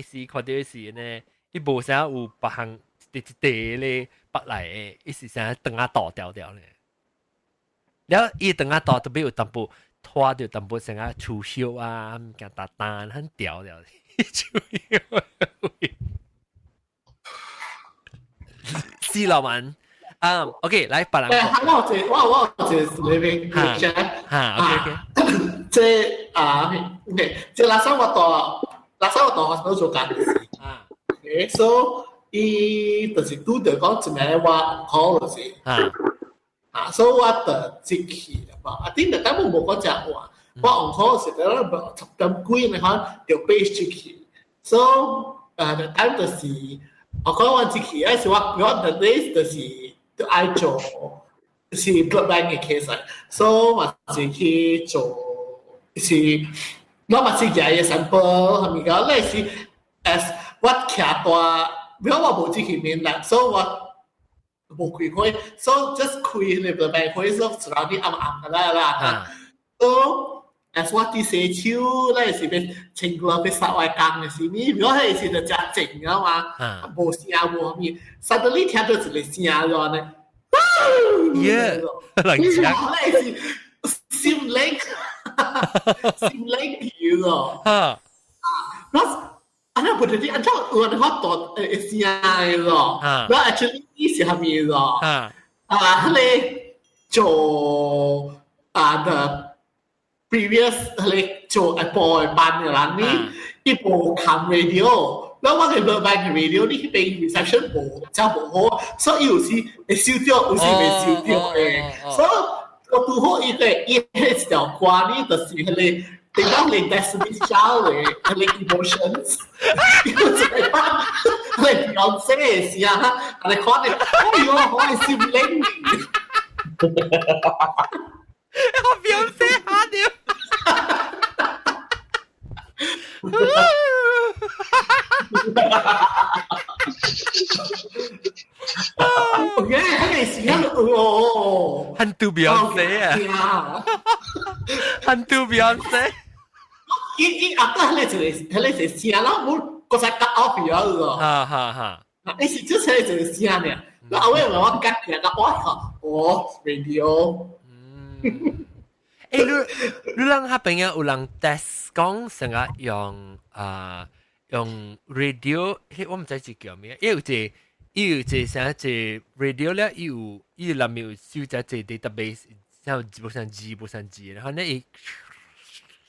A: 是看到是呢。伊無啥有別項一一咧北來的，伊是啥長仔倒掉掉咧。了伊長仔倒特別有淡薄拖著淡薄成啊樹葉啊，物件沓沓很掉掉。樹葉，死老蠻。啊，OK，來別人。
E: 我有我有一個 living picture。
A: 哈，OK OK。
E: 這啊，OK，這垃圾我到 hospital 做工。啊。So 伊就是拄著講一暝我 call 就是，啊，啊，所以我就接去啦嘛。啊，頂就等我無講誠話，我 on call 是得10點幾，你看就飛出去。So 啊，就等就是我講我接去，還是我 the days 就是都愛做是 blood bank 嘅 case，所以嘛是去做是我嘛是寄個 sample 係咪講？你是 as 我徛大，因為我無進去面啦，所以我無開會，所以 just 開你個辦會，所以 surrounding 暗暗嘅啦啦。所以 as 我佇洗手，咧是欲穿過欲殺外工嘅時，你如果彼時就誠靜啊嘛，無聲無啥物，suddenly 聽到一個聲咗呢，
A: 耶，冷
E: 靜，咧是心靈，心靈去咯。啊，我。啊，那不對，按照有人話大聲的咯，我 actually 是啥物咯？啊，彼個做啊 the previous 彼個做下晡的班的人呢，伊無看 radio，然後我嘅 blood bank radio 你彼邊 reception 無真無好，所以有時會收著，有時袂收著的，所以我拄好伊個伊彼一條歌呢，就是彼個。你講你 Destiny's Child 嘅，你 emotions，你就係班你 Beyonce 嘅時啊，你看你，哎呦，我係心靈。
A: 我 Beyonce 嚇掉。
E: OK，彼個時間哦，
A: 很拄 Beyonce 啊，很拄 Beyonce。
E: 伊伊阿得彼個一個彼個一個聲，然後我閣再 cut off 咗咯。
A: 哈哈哈！
E: 伊是只係一個聲爾，然後後尾我 cut 起來，我靠，哦，radio。
A: 嗯。欸，你人彼邊有人 test 講成日用啊用 radio，彼我毋知是叫咩，伊有一個伊有一個啥一個 radio 了，伊有伊內面有收集一個 database，像無相字無相字，然後呢伊。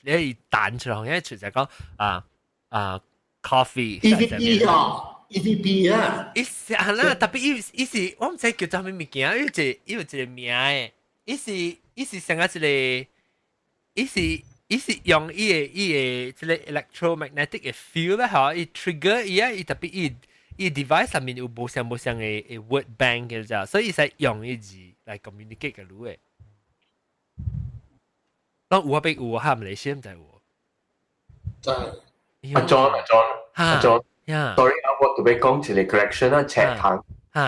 A: 你彈出來，因為出就講啊啊 coffee。
E: EVP 啊，EVP 啊。
A: 伊是啊啦，特別伊伊是我毋知叫做啥物物件，伊有一個伊有一個名的，伊是伊是成個一個，伊是伊是用伊個伊個這個 electromagnetic 的 field 咧，嚇，伊 trigger 伊啊，伊特別伊伊 device 上面有無相無相的的 word bank 嘅咋，所以伊使用伊字來 communicate 嘅路的。攏有啊，欲有啊，馬來西亞毋知有。
E: 知。
C: 阿 John 阿 John 阿 John，sorry 啊，我特別講一個 correction 啊，赤糖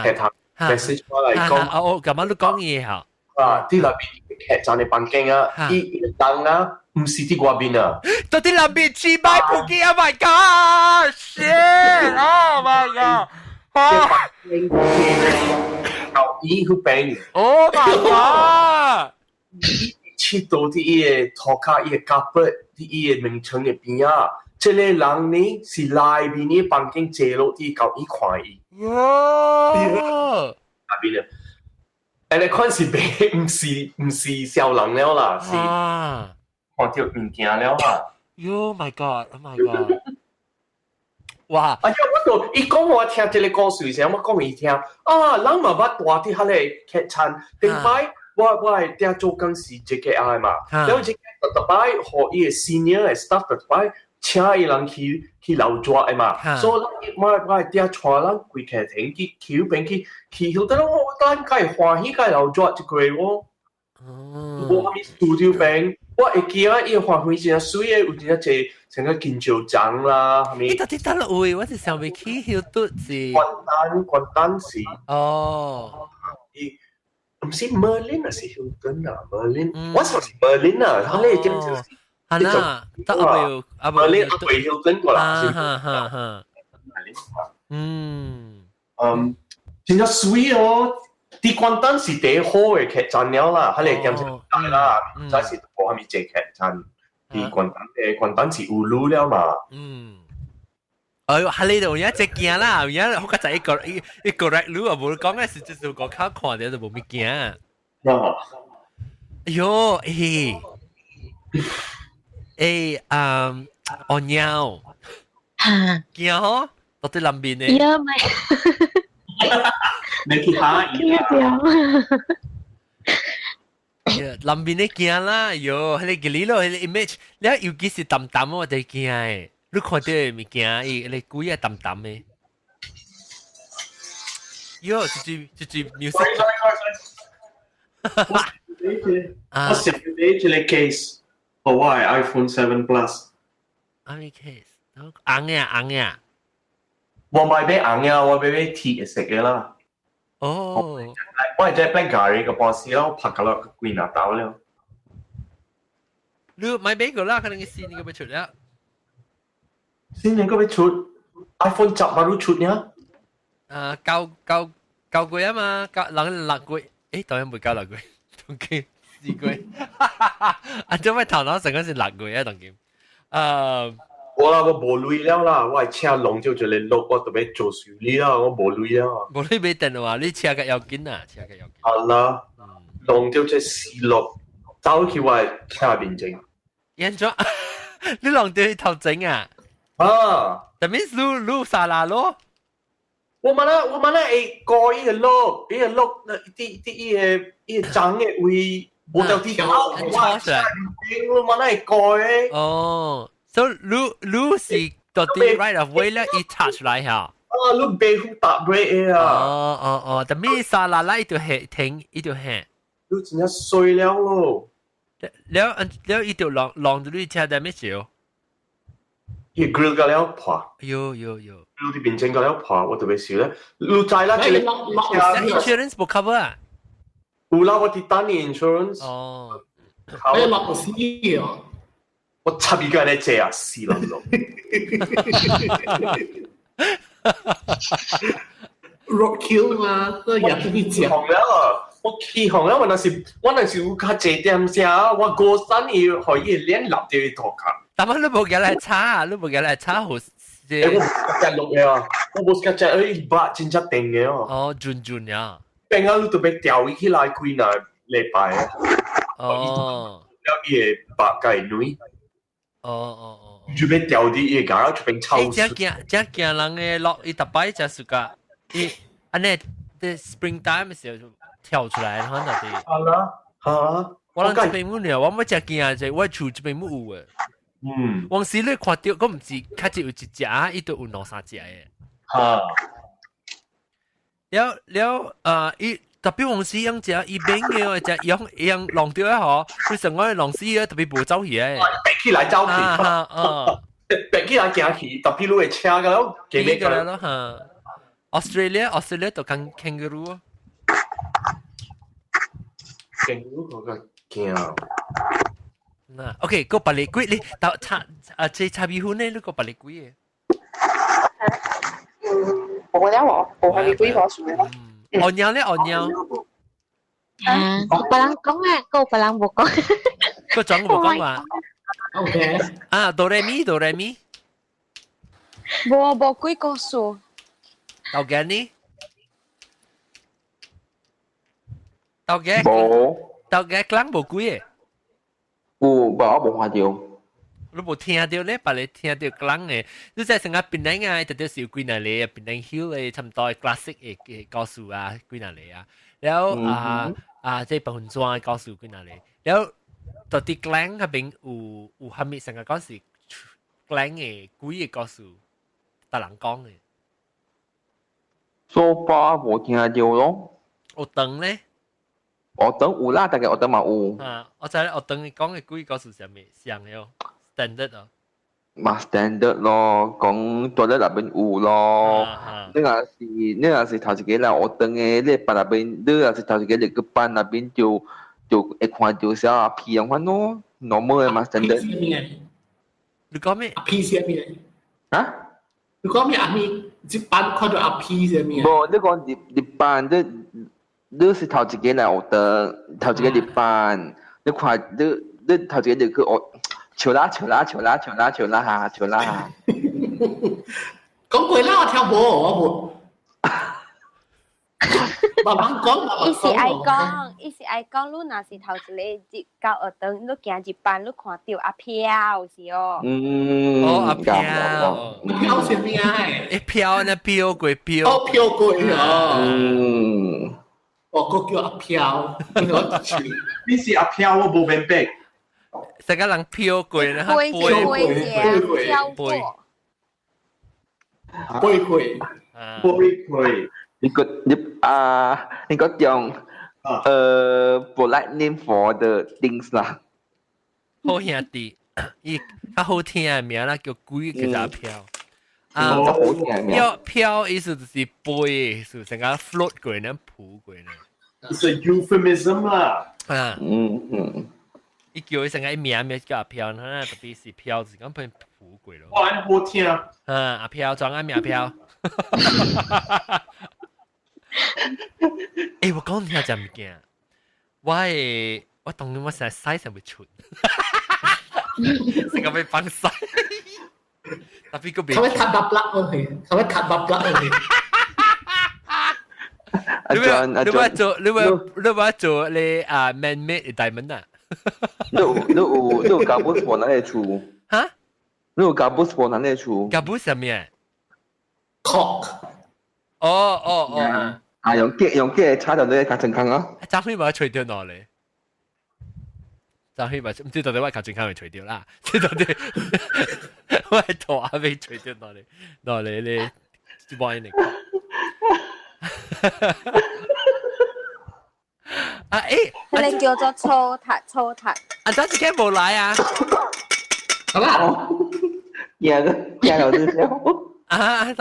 C: 赤糖 message 我來講。
A: 啊，我幹嘛你講嘢嚇？
C: 啊，佇內邊客棧的房間啊，伊伊人啊，毋是佇外面啊。
A: 到佇內面去買普吉，Oh my God！Shit！Oh my God！啊！
C: 後伊彼邊。
A: Oh my God！
C: 佚佗佇伊的塗跤，伊的 carpet，佇伊的門窗的邊仔，這個人呢是內面的房間坐落佇共伊看伊。
A: 喲！
C: 內邊啊，按呢款是袂，毋是毋是小人了啦，是看著物件了啦。
A: 喲 my God！Oh my God！哇！
C: 哎呀，我都伊講我聽這個故事時，我講伊聽啊，人嘛捌蹛佇彼個客棧，頂擺。我係啲做工是 JKI 嘛，然後 JKI 特特擺予伊個 senior 嘅 staff 特擺請伊人去留作嘅嘛，所以我係啲帶人規客廳去去邊去去，等我咱該歡喜該留作一個我，無啥物 studio 邊，我會記啊，伊歡喜真水嘅，有真濟成個金石獎啦，係咪？
A: 你到底佗落位？我是想袂起休頓是。
C: 關丹是。
A: 哦。
C: 伊毋是 Merlin 啊，是 Hilton 啊，Merlin。我想是 Merlin 啊，他咧叫就是。
A: 係啦，得阿伯阿伯
C: Merlin 阿伯 Hilton 過啦。
A: 哈哈哈。嗯。
C: 嗯，真正水哦！佇關丹是第一好嘅客棧了啦，佢哋兼是大啦，唔知是無蝦米濟客棧。佇關丹嘅關丹是有路了嘛。
A: 嗯。哎喲，喺呢度有一隻驚啦，而家好個仔一個一一個來路啊，無講嘅是就是個較看到就無物驚。
C: 啊！
A: 哎喲，欸，欸，嗯，哦貓，
G: 嚇，
A: 驚吼，到底南邊呢？
G: 呀咪，
C: 你去下
G: 驚掉。
A: 南邊的驚啦，喲，彼个記咯，彼個 image，你尤其是淡淡我就驚的。你看到的物件，伊個鬼啊淡淡的。喲，這句這句 music。
C: 我上買一個 case，予我的 iPhone 7 Plus。
A: 啥物 case？紅的啊，紅的啊。
C: 我買買紅的，我買買鐵色的啦。
A: 哦。
C: 我係在 BlackBerry 個 boss 啦，我拍個落幾若刀了。
A: 你買買個啦，可能新年個欲出了。
C: 新年個欲出，iPhone 10 baru 出呢？
A: 啊，九九九月啊嘛，九人6月，誒，當然袂到6月，當今4月。啊，做咩頭腦成個是6月啊？當今，
C: 我啦，我無鐳了啦，我的車弄咗一個轆，我就欲做修理啦，我無鐳了。
A: 無你買電話，你車較要緊啊，車較要緊。
C: 好啦，弄咗這四碌，走去我的車面前。
A: 按怎？你弄到頭前啊？
C: 啊！
A: 但係你沙拉咯？
C: 我嘛啦會過伊個轆，伊個轆，佇佇伊個長的位無掉佇頭，我車面我嘛啦會過的。
A: 哦，所以你是到底 right of way 咧，伊插出來嚇。
C: 啊，你白虎踏 brake 的啊！
A: 哦哦哦，但係沙拉拉伊就係停，伊就係。
C: 你真正衰了咯！
A: 了了，伊就弄弄住你車在咩時候？
C: 伊 grill 個了破。
A: 喲喲喲
C: ！grill 佇面前個了破，我特別笑咧。你知啦，這個
A: insurance 無 cover 啊？
C: 有啦，我佇等 insurance。
A: 哦。
E: 你落死哦！
C: 我插伊個咧借啊，死人咯！
E: roadkill 嘛，都入去食。
C: 紅了，我起紅了，我若是有較濟點聲，我過山伊，予伊臉立著伊頭殼。
A: 但係你無舉來查，你無舉來查好。
C: 欸，我無食落的啊，我無食食，伊肉真正定的哦。
A: 哦，準準呀。
C: 變啊，你特別調伊起來幾若禮拜啊。
A: 哦。
C: 了伊的肉共伊軟。
A: 哦哦哦。
C: 就欲調佇伊的牙出邊臭。
A: 欸，這驚這驚人的落，伊逐擺才暑假，伊按呢，這 spring time 的時候就跳出來，可能就是。
C: 好啦，好啊。
A: 我人這邊冇呢，我冇這驚這，我厝這邊冇有的。
C: 嗯。
A: 往時你看到，我毋是較濟有一隻，伊都有兩三隻的。
C: 哈。
A: 了了，伊特別往時養隻，伊免嘅隻養養弄掉的吼，你成我弄死的，特別無走去的。
C: 爬起來走去。
A: 啊啊。
C: 爬起來行去，特別你會車個了，記得
A: 個咯哈。Australia Australia 就講 kangaroo。
C: kangaroo 我較驚。
A: 嗱，OK，個別個鬼你到插啊，這插米粉呢？你個別個鬼嘅？
F: 嗯，無了喎，無係鬼我算啦。
A: 鱷鳥咧，鱷鳥。
G: 啊，別人講啊，個別人無講。
A: 個總無講話。
E: OK。
A: 啊，哆來咪，哆來咪。
H: 無無鬼故事。
A: 豆家呢？豆家。
D: 無。
A: 豆家講無鬼嘅。
D: 有，無我無看著。
A: 你無聽著咧，別個聽著講嘅，你知成個檳城啊，特別是有幾若個檳城 Hill 的差不多 classic 的故事啊，幾若個啊，然後啊。啊，這白雲紙故事幾若個。了到佇 Klang 彼邊有啥物成個講是 Klang 的鬼的故事，逐人講的。
D: So far 無聽著咯。
A: 學堂咧？
D: 學堂有啦，但係學堂嘛有。
A: 啊，我知學堂講的鬼故事啥物像的哦，standard 哦。
D: 嘛 standard 咯，講住咧內邊有咯。你若是頭一個來學堂的，你班內邊，你若是頭一個入去班內邊就會看著小阿屁樣款咯，normal 的嘛 standard。
A: 你講咩？
E: 阿屁啥物？
D: 啊？
E: 你講咩阿屁？這班看著阿屁啥物？
D: 無，你講入班，你是頭一個來學堂，頭一個入班，你看你頭一個入去學。笑啦笑啦笑啦笑啦笑啦嚇笑啦嚇！
E: 講過啦，我聽無，我無。慢慢講，慢慢
H: 伊是愛講，伊是愛講，你若是頭一個入到學堂，你行入班，你看著阿飄是哦。
D: 嗯。
A: 哦，阿飄。
E: 飄啥物啊？
A: 會飄呢，飄過飄。
E: 哦，飄過哦。
D: 嗯。
E: 哦，閣叫阿飄，我
C: 你是阿飄，我無明白。
A: 成個人飄過咧，
H: 飛飛飛飄過，
E: 飛過，
C: 飛過。
D: 你個你啊，你個用polite name for the things 啦。
A: 好兄弟，伊較好聽的名啦，叫鬼叫做阿飄。啊，
D: 較好聽的名。
A: 飄飄意思就是飛的意思，成個 float 過呢，浮過呢。
C: It's a euphemism 啦。
A: 啊。伊叫伊成個名名叫阿飄，那特別是飄，是講變浮過咯。
C: 哇，好聽。
A: 啊，阿飄，裝阿名阿飄。欸，我講聽隻物件，我會我當然我成日屎成會出，成個被放屎。特別個
E: 佢會彈白粒落去，佢會彈白粒落去。
A: 你欲做你啊 man-made diamond 啊？
D: 你有 gabus 無咱的厝？
A: 哈？
D: 你有 gabus 無咱的厝
A: ？gabus 啥物啊
E: ？Cock。
A: 哦哦哦。
D: 啊，用機插到你較健康啊！
A: 張輝把吹掉哪咧？張輝把唔知到底我較健康未吹掉啦？知到底我係頭阿未吹掉哪咧？哪咧咧？就幫你講。啊欸！
H: 你叫做粗塔粗塔。
A: 啊，張志強冇來啊？
E: 好啦，
D: 驚驚到你笑。
A: 啊！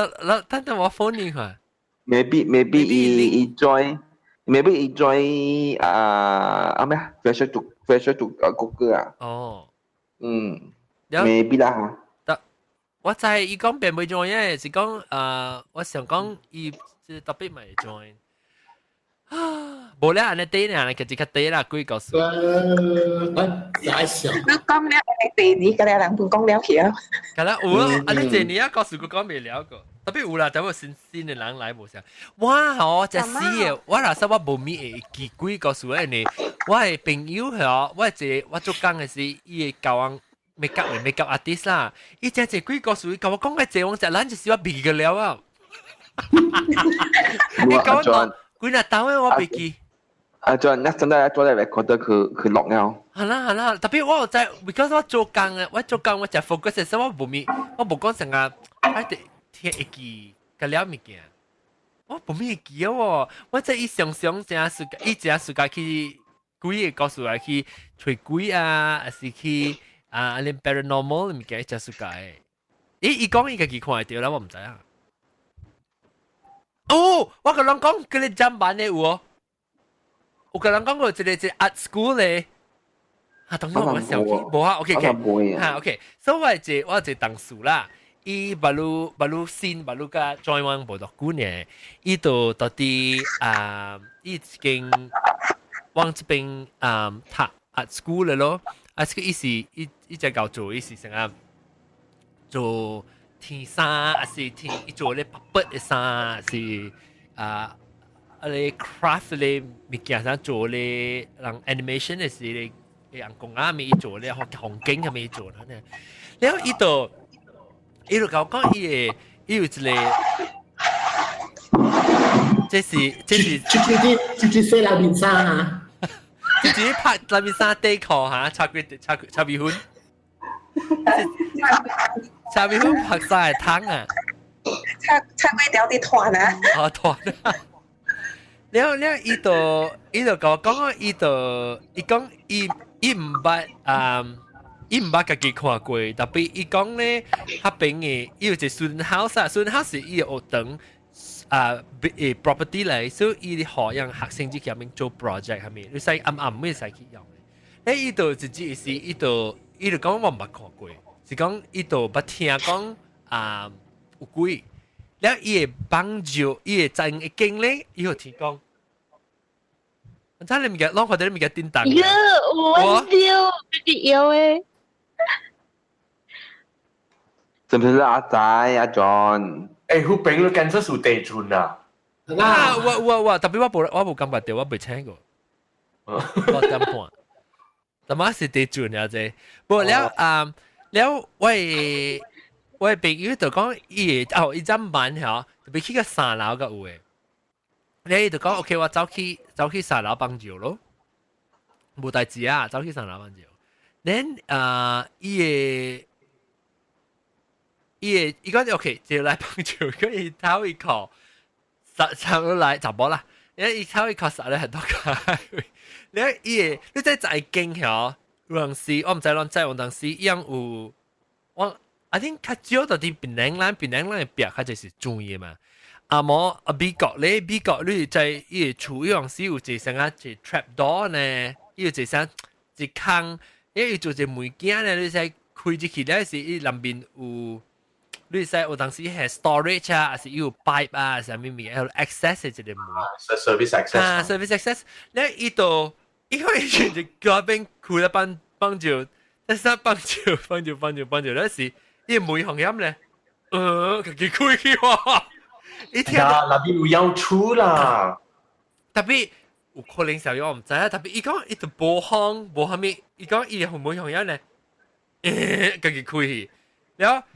A: 等等我 phone 你看。
D: Maybe 伊 join maybe 伊 join 啊啊咩啊 pressure to 谷歌啊。
A: 哦。
D: 嗯。maybe 啦。
A: 得，我知伊講並未 join 嘅，是講我想講伊特別咪 join。啊，無咧，按呢短呢，其實較短啦，幾個數。
E: 太小。
F: 你講了，按呢第二個人本講了去啊。
A: 梗啦，有啊，按呢第二啊，故事佫講袂了個。特別有啦，就有新新的人來無啥。我吼真死的，我若說我無咪會記幾個事呢？我的朋友吼，我一個我做工的時，伊會教我 make up 的 make up artist 啦。伊真濟幾個事，伊共我講個濟，我食咱就是我袂記了啊。你講我幾若當的我袂記。
D: 啊，就那真係做嚟 record 去錄了。
A: 係啦係啦，特別我有知，because 我做工的，我做工我食 focus，所以我無咪，我無講成個，我得聽會記個了物件。我無咪會記哦，我這伊常常正暑假，伊正暑假去鬼個故事來去揣鬼啊，還是去啊，連 paranormal 物件伊正暑假的。咦，伊講伊家己看會著啦，我毋知影。哦，我共人講，叫你針板的有哦。有共人講過一個一個 art school 咧。啊，當我想起，無啊，OK OK，哈 OK，所以我一個我一個同事啦，伊捌擼捌擼新捌擼佮 join 阮無偌久呢，伊就到佇啊，伊已經往這邊啊讀 art school 了咯，啊，這個伊是伊伊只搞做，伊是啥啊做天衫，還是天伊做咧白白的衫，是啊。啊咧 craft 咧物件啥做咧，人 animation 的是咧，人講啊咪做咧，紅景係咪做啦呢？了伊就伊就共我講，伊會伊有一個，這是
E: 這是這這這這洗內面衫啊！
A: 自己拍內面衫底褲嚇，插幾插插米粉，插米粉拍晒湯啊！
F: 插插幾條啲團啊！
A: 哦，團啊！了了，伊就共我講，伊就伊講伊伊毋捌啊，伊毋捌家己看過，tapi 伊講咧，彼邊的伊有一個 student house 啊，student house 是伊學堂啊誒 property 來，所以伊予讓學生去遐面做 project 啥物，你使暗暗會使去用的。咧伊就直接是伊就講我毋捌看過，是講伊就捌聽講啊有鬼。了伊會幫助，伊會真一間咧，伊有聽講。真你物件，攏看到你物件叮當。
G: 喲，我丟，自己要誒。
D: 是唔是阿仔阿 John？
C: 誒，彼邊你感覺是地震啊？
A: 啊，我我我，tapi 我無感覺到，我未聽過。6點半，他媽是地震啊！這，無了啊，了我我朋友就講，伊哦，伊陣晚吼，特別去個三樓個有誒。你就講 OK，我走去三樓放尿咯，無代誌啊，走去三樓放尿。Then 啊，伊會伊講 OK，就來放尿，佢伊頭一口上上來查某啦，因為伊頭一口撒了很多個。你伊會你在在間吼，有陣時我毋知攏知，有當時伊樣有我。I think 較少就佇檳榔咱檳榔咱的壁較濟是磚的嘛。啊無啊美國咧，美國你在伊個厝有陣時有一個啥個一個 trap door 呢，伊有一個啥一空，因為伊做一個門鏡呢，你使開入去咧是伊內面有，你使有當時係 storage 啊，還是有 pipe 啊，啥物物件，有 access 的一個門。
C: Service access。
A: 啊，service access，咧伊就伊可以就嗰邊開了幫幫住，但是幫住幫住幫住幫住，那是。伊門紅險咧，家己開去喎。伊聽
C: 到那邊有妖出啦，
A: tapi 有可能時候我毋知啊。tapi 伊講伊就無風無啥物，伊講伊會門紅險咧，家己開去，然後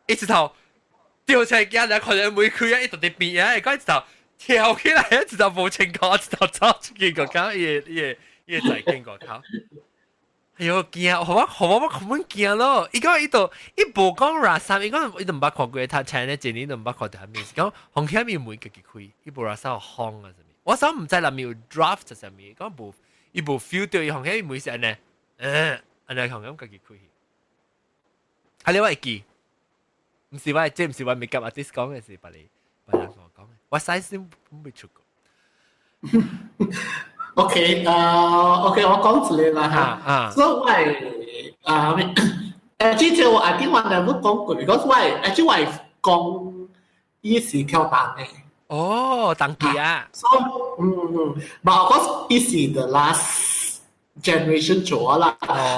A: 一直頭掉出來，驚來看見門開啊，伊就佇邊啊，伊講一頭跳起來，一頭無穿褲，一頭走出去個口，伊個伊個伊個在見個口。哎喲，驚！我根本驚咯！伊講伊都伊無講拉衫，伊講伊都毋捌看過，他請咧一年都毋捌看到啥物，是講風險伊門家己開，伊無拉衫有風啊啥物。我想毋知內面有 draft 啥物，講無伊無 feel 到伊風險伊門是按呢，按呢風險家己開。啊，你我會記，毋是我，這毋是我 makeup artist 講的，是別個別人同我講的。我細時未出過。
E: OK，OK，我講一個啦嚇。所以我啊，之前我 I think 我兩個講過，because 我 actually 我講伊是跳檔的。
A: 哦，當機啊。
E: 所以but of course 伊是 the last generation 做啦。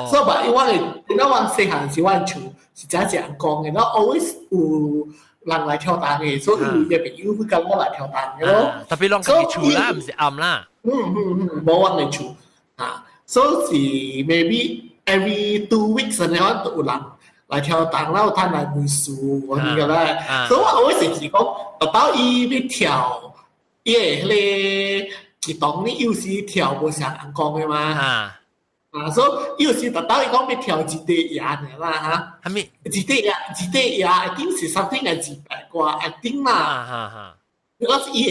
E: 所以 but 我哋點解我細漢時我厝是真正講的，然後 always 有人來跳檔的，所以有朋友會跟我來跳檔的咯。
A: 特別攏家己厝啦，毋是暗啦。
E: 無我嘅厝啊，所以是 maybe every 2 weeks 咁樣都有人來跳檔啦，有攤來賣書嗰啲個咧。所以我 always 是講，到伊欲跳，伊個彼個激動呢，有時跳無像人講的嘛。啊，所以有時特到伊講欲跳一塊牙爾啦嚇。
A: 啥物？
E: 一塊牙，一塊牙，一定是 something 係200外，一定啦。
A: 哈哈。
E: because 伊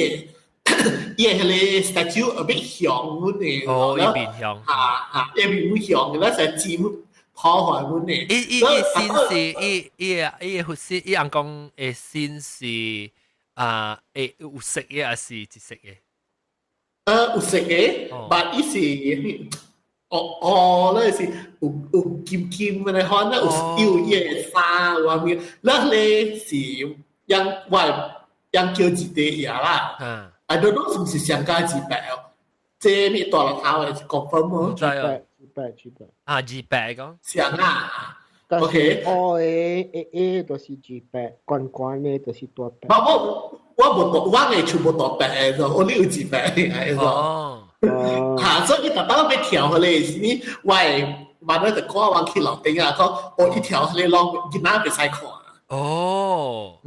E: 個彼個 statue a bit 向阮的。
A: 哦，伊面向。
E: 嚇嚇，伊面向的，咱是尖破壞阮的。
A: 伊伊伊先是伊伊個伊個佛先，伊翁講的先是啊，會有色的還是一色的？
E: 有色的，但伊是哦哦，那是有金金的款，那有有伊個衫有啥物，那咧是讓我讓叫一塊牙啦。I don't know 是毋是上加200哦？這物大落頭的是 confirm 無？
A: 知啊，
I: 二百二百。
A: 啊，200講。
E: 上啊。
I: 但是
E: OK
I: 我的 A A 就是二百，懸懸的就是大白。
E: 無我無大，我的厝無大白的，我你有二百的。
A: 哦。
E: 嚇，所以伊逐擺欲跳彼個時，你我的媽媽就趕我去樓頂啊，講我一跳彼個攏囡仔袂使看。
A: 哦。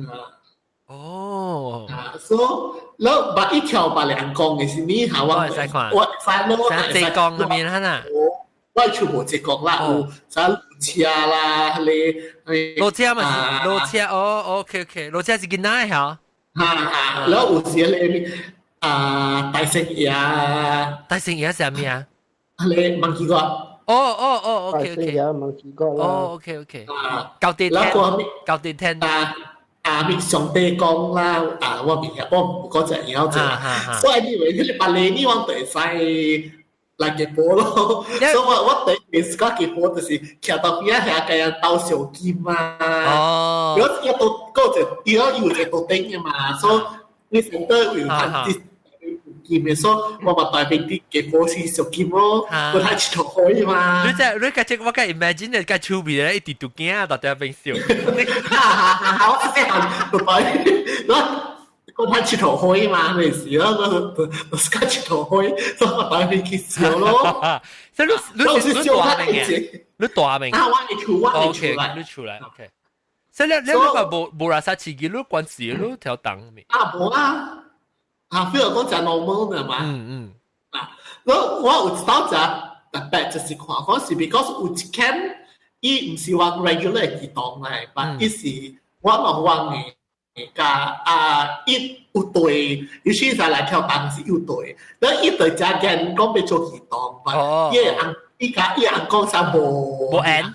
A: 哦。
E: 啊，所以แล้ว把一條把兩公嘅是你下我
A: 我會使看
E: 我使咯，
A: 啥濟江嗰邊哈呐？
E: 我全部浙江啦，有啥路車啦，你
A: 路車嘛是路車哦，OK OK，路車是囡仔嚇。
E: 哈哈，然後有時你啊大聖爺，
A: 大聖爺是咩啊？
E: 你問幾個？
A: 哦哦哦，OK
I: 大聖
A: OK，
I: 爺問幾個啦？
A: 哦 OK OK，高地
E: 然後
A: 天，高地天
E: 啊啊，咪上帝講啦，啊我未我唔嗰隻然後就，所以你以為你把你呢往對使來結波咯，所以我第一次講結波就是徛到邊仔遐個人鬥小金啊，
A: 哦，
E: 如果一到嗰隻，如果有一個頂嘅嘛，所以你成得有睇啲金嘅，所以我嘛大邊啲結波是小金咯，我睇佚佗可以嘛。
A: 你這你個這我個 imagine 你個手臂咧一直都驚到底邊笑。
E: 哈哈哈！我這行不擺，我睇佚佗可以嘛，那時咯，我是個佚佗可以，所以我大邊去笑咯。
A: 所以你你你大名嘅，你大名。
E: 啊，我係厝，我係厝來。
A: 你厝來，OK。所以你你個無無拉啥刺激，你關事，你條檔未？
E: 啊，無啊。啊，比如講食 normal 嘅嘛。
A: 嗯嗯。
E: 啊，我有一道食特別就是看講是 because 有一間伊毋是話 regular 嘅兒童嚟，但伊是我望我嘅。加啊，伊有對，有時在來跳檔是有對，然後伊對食見講欲做兒童，但伊翁伊甲伊翁講啥無
A: 無緣，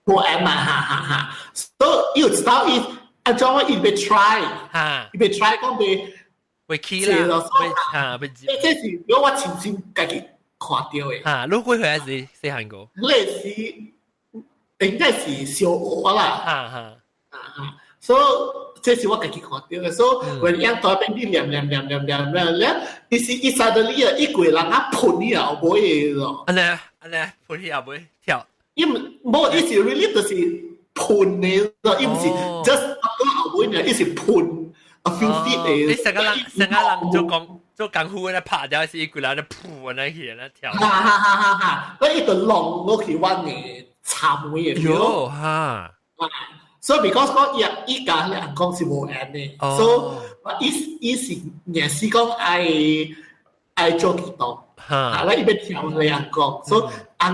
E: 無緣嘛，哈哈哈。所以伊有一道伊按怎我伊欲 try，伊欲 try 講欲
A: 欲起啦，欲哈欲。
E: 這是如果我親身家己看到的。
A: 哈，你幾歲時細漢個？
E: 那時應該是小學啦。
A: 哈哈。
E: 啊，所以這是我家己看到的，所以我樣台邊啲念念念念念念咧，伊是伊 suddenly 啊，一個人啊噴你後尾咯。
A: 按呢按呢噴你後尾跳。
E: 伊毋無，伊是 really 就是噴的咯，伊毋是 just 到後尾呢，伊是噴 a few feet 的。
A: 你成個人成個人做功做功夫咧拍掉是一個人咧噗那去咧跳。
E: 哈哈哈哈哈！那伊就弄落去阮的茶妹的。
A: 喲哈。
E: 所以 because 講伊伊家人講是無緣的，所以伊伊是硬是講愛愛做祈禱，啊，咧伊欲跳你人講，所以翁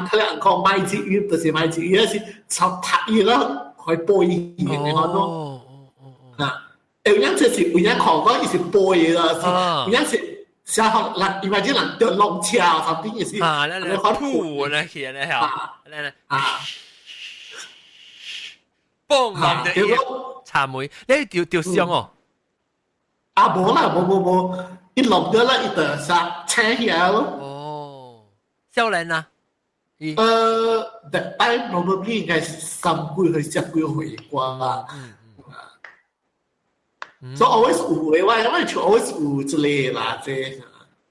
E: 佢人講買一魚就是買一魚，是插塔伊啦，去背伊嘅咯，啊，有影這是有影看講伊是背啦，是有影是小學人，伊嘛只人著弄車頭頂也是，
A: 啊，咧咧吐咧去咧嚇，咧咧啊。嘣！茶梅，你掉掉傷哦？
E: 啊，無啦，無無無，伊落咗啦，伊就啥請起來咯。
A: 哦，少年啊？
E: That time probably 應該是三幾歲、四幾歲啩啦。所以 always 有的，我就 always 有這個啦，這。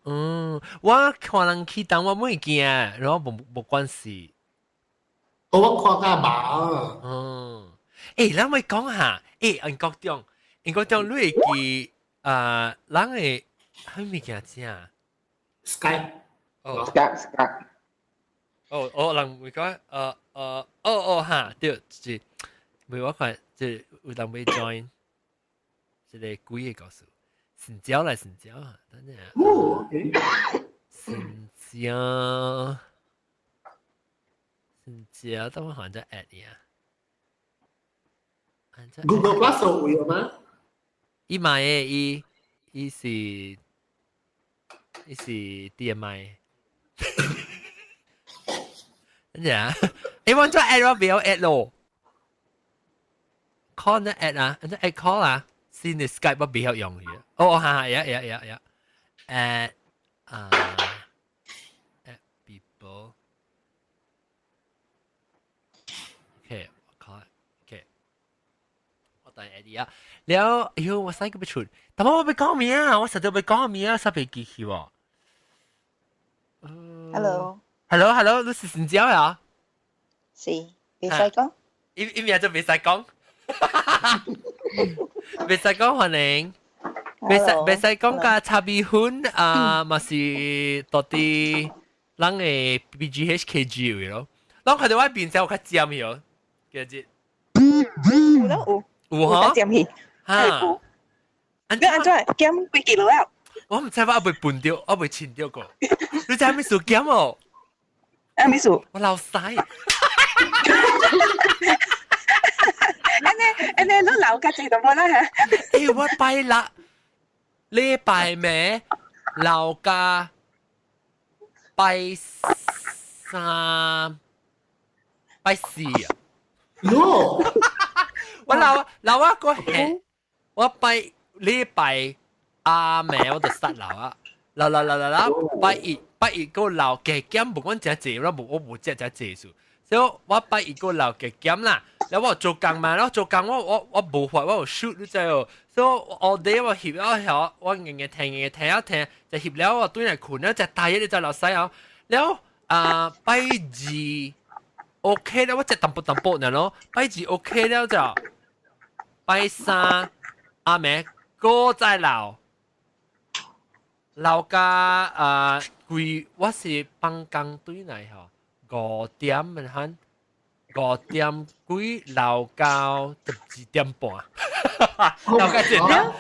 A: 嗯，我看人去當我袂驚，然後無無關係。
E: 我看較麻。
A: 嗯。欸，咱咪講下，欸，英國中，英國中你會記啊？人會彼物件啥
E: ？Skype。
A: 哦
D: ，Skype Skype。
A: 哦哦，人會講，哦哦哈，對，是，袂我看，這有人欲 join，這個鬼個故事，成交來成交啊，等陣。
E: 哦，
A: 成交，成交，等我看下 add 你啊。
E: Google Plus 有嗎？
A: 伊買的，伊伊是伊是 DMI。等陣啊，欸，我做 add 我不要 add 咯。call 呢 add 啊，按怎 add call 啊，先你 Skype 我比較容易。哦，哈哈，呀呀呀呀，add 啊，add people。OK，我 call，OK。我等 add 啊，了，哎喲，我使個欲出，但我欲講咩啊？我實在欲講咩啊？實袂記起喎。
J: Hello。
A: Hello，Hello，你是新椒呀？
J: 是，袂使講。
A: 伊伊名就袂使講，袂使講歡迎，袂使袂使講甲茶米粉啊，嘛是到底人的 BGHKG 有咯。咱看到我面前有較尖去，記得。
F: 有咯有。
A: 有哈？
F: 尖去。
A: 哈。
F: 你按怎減幾 kilo 了？
A: 我毋知我猶未笨著，我未穿著過。你知啥物事件無？
F: 啥物事？
A: 我流屎。
F: 按呢按呢，你流較濟就無啦嚇。
A: 欸，我拜六禮拜暝流加拜三拜四啊！
E: 喲，
A: 我流流我個係我拜禮拜阿暝我就失流啊！流流流流流，拜一拜一個流加減，無講誠濟，我無我無食誠濟數，所以我拜一個流加減啦。然後我做工嘛，然後做工我我我無法，我有 shoot 你知哦，所以我 all day 我翕了曉，我硬硬聽硬硬聽一聽，就翕了我轉來睏了，就大一你就流屎哦。了啊拜二 OK 了，我食淡薄淡薄爾咯，拜二 OK 了就拜三阿暝閣再流。流甲啊規，我是放工轉來吼，5點咪喊5點幾流到12點半，流到這點。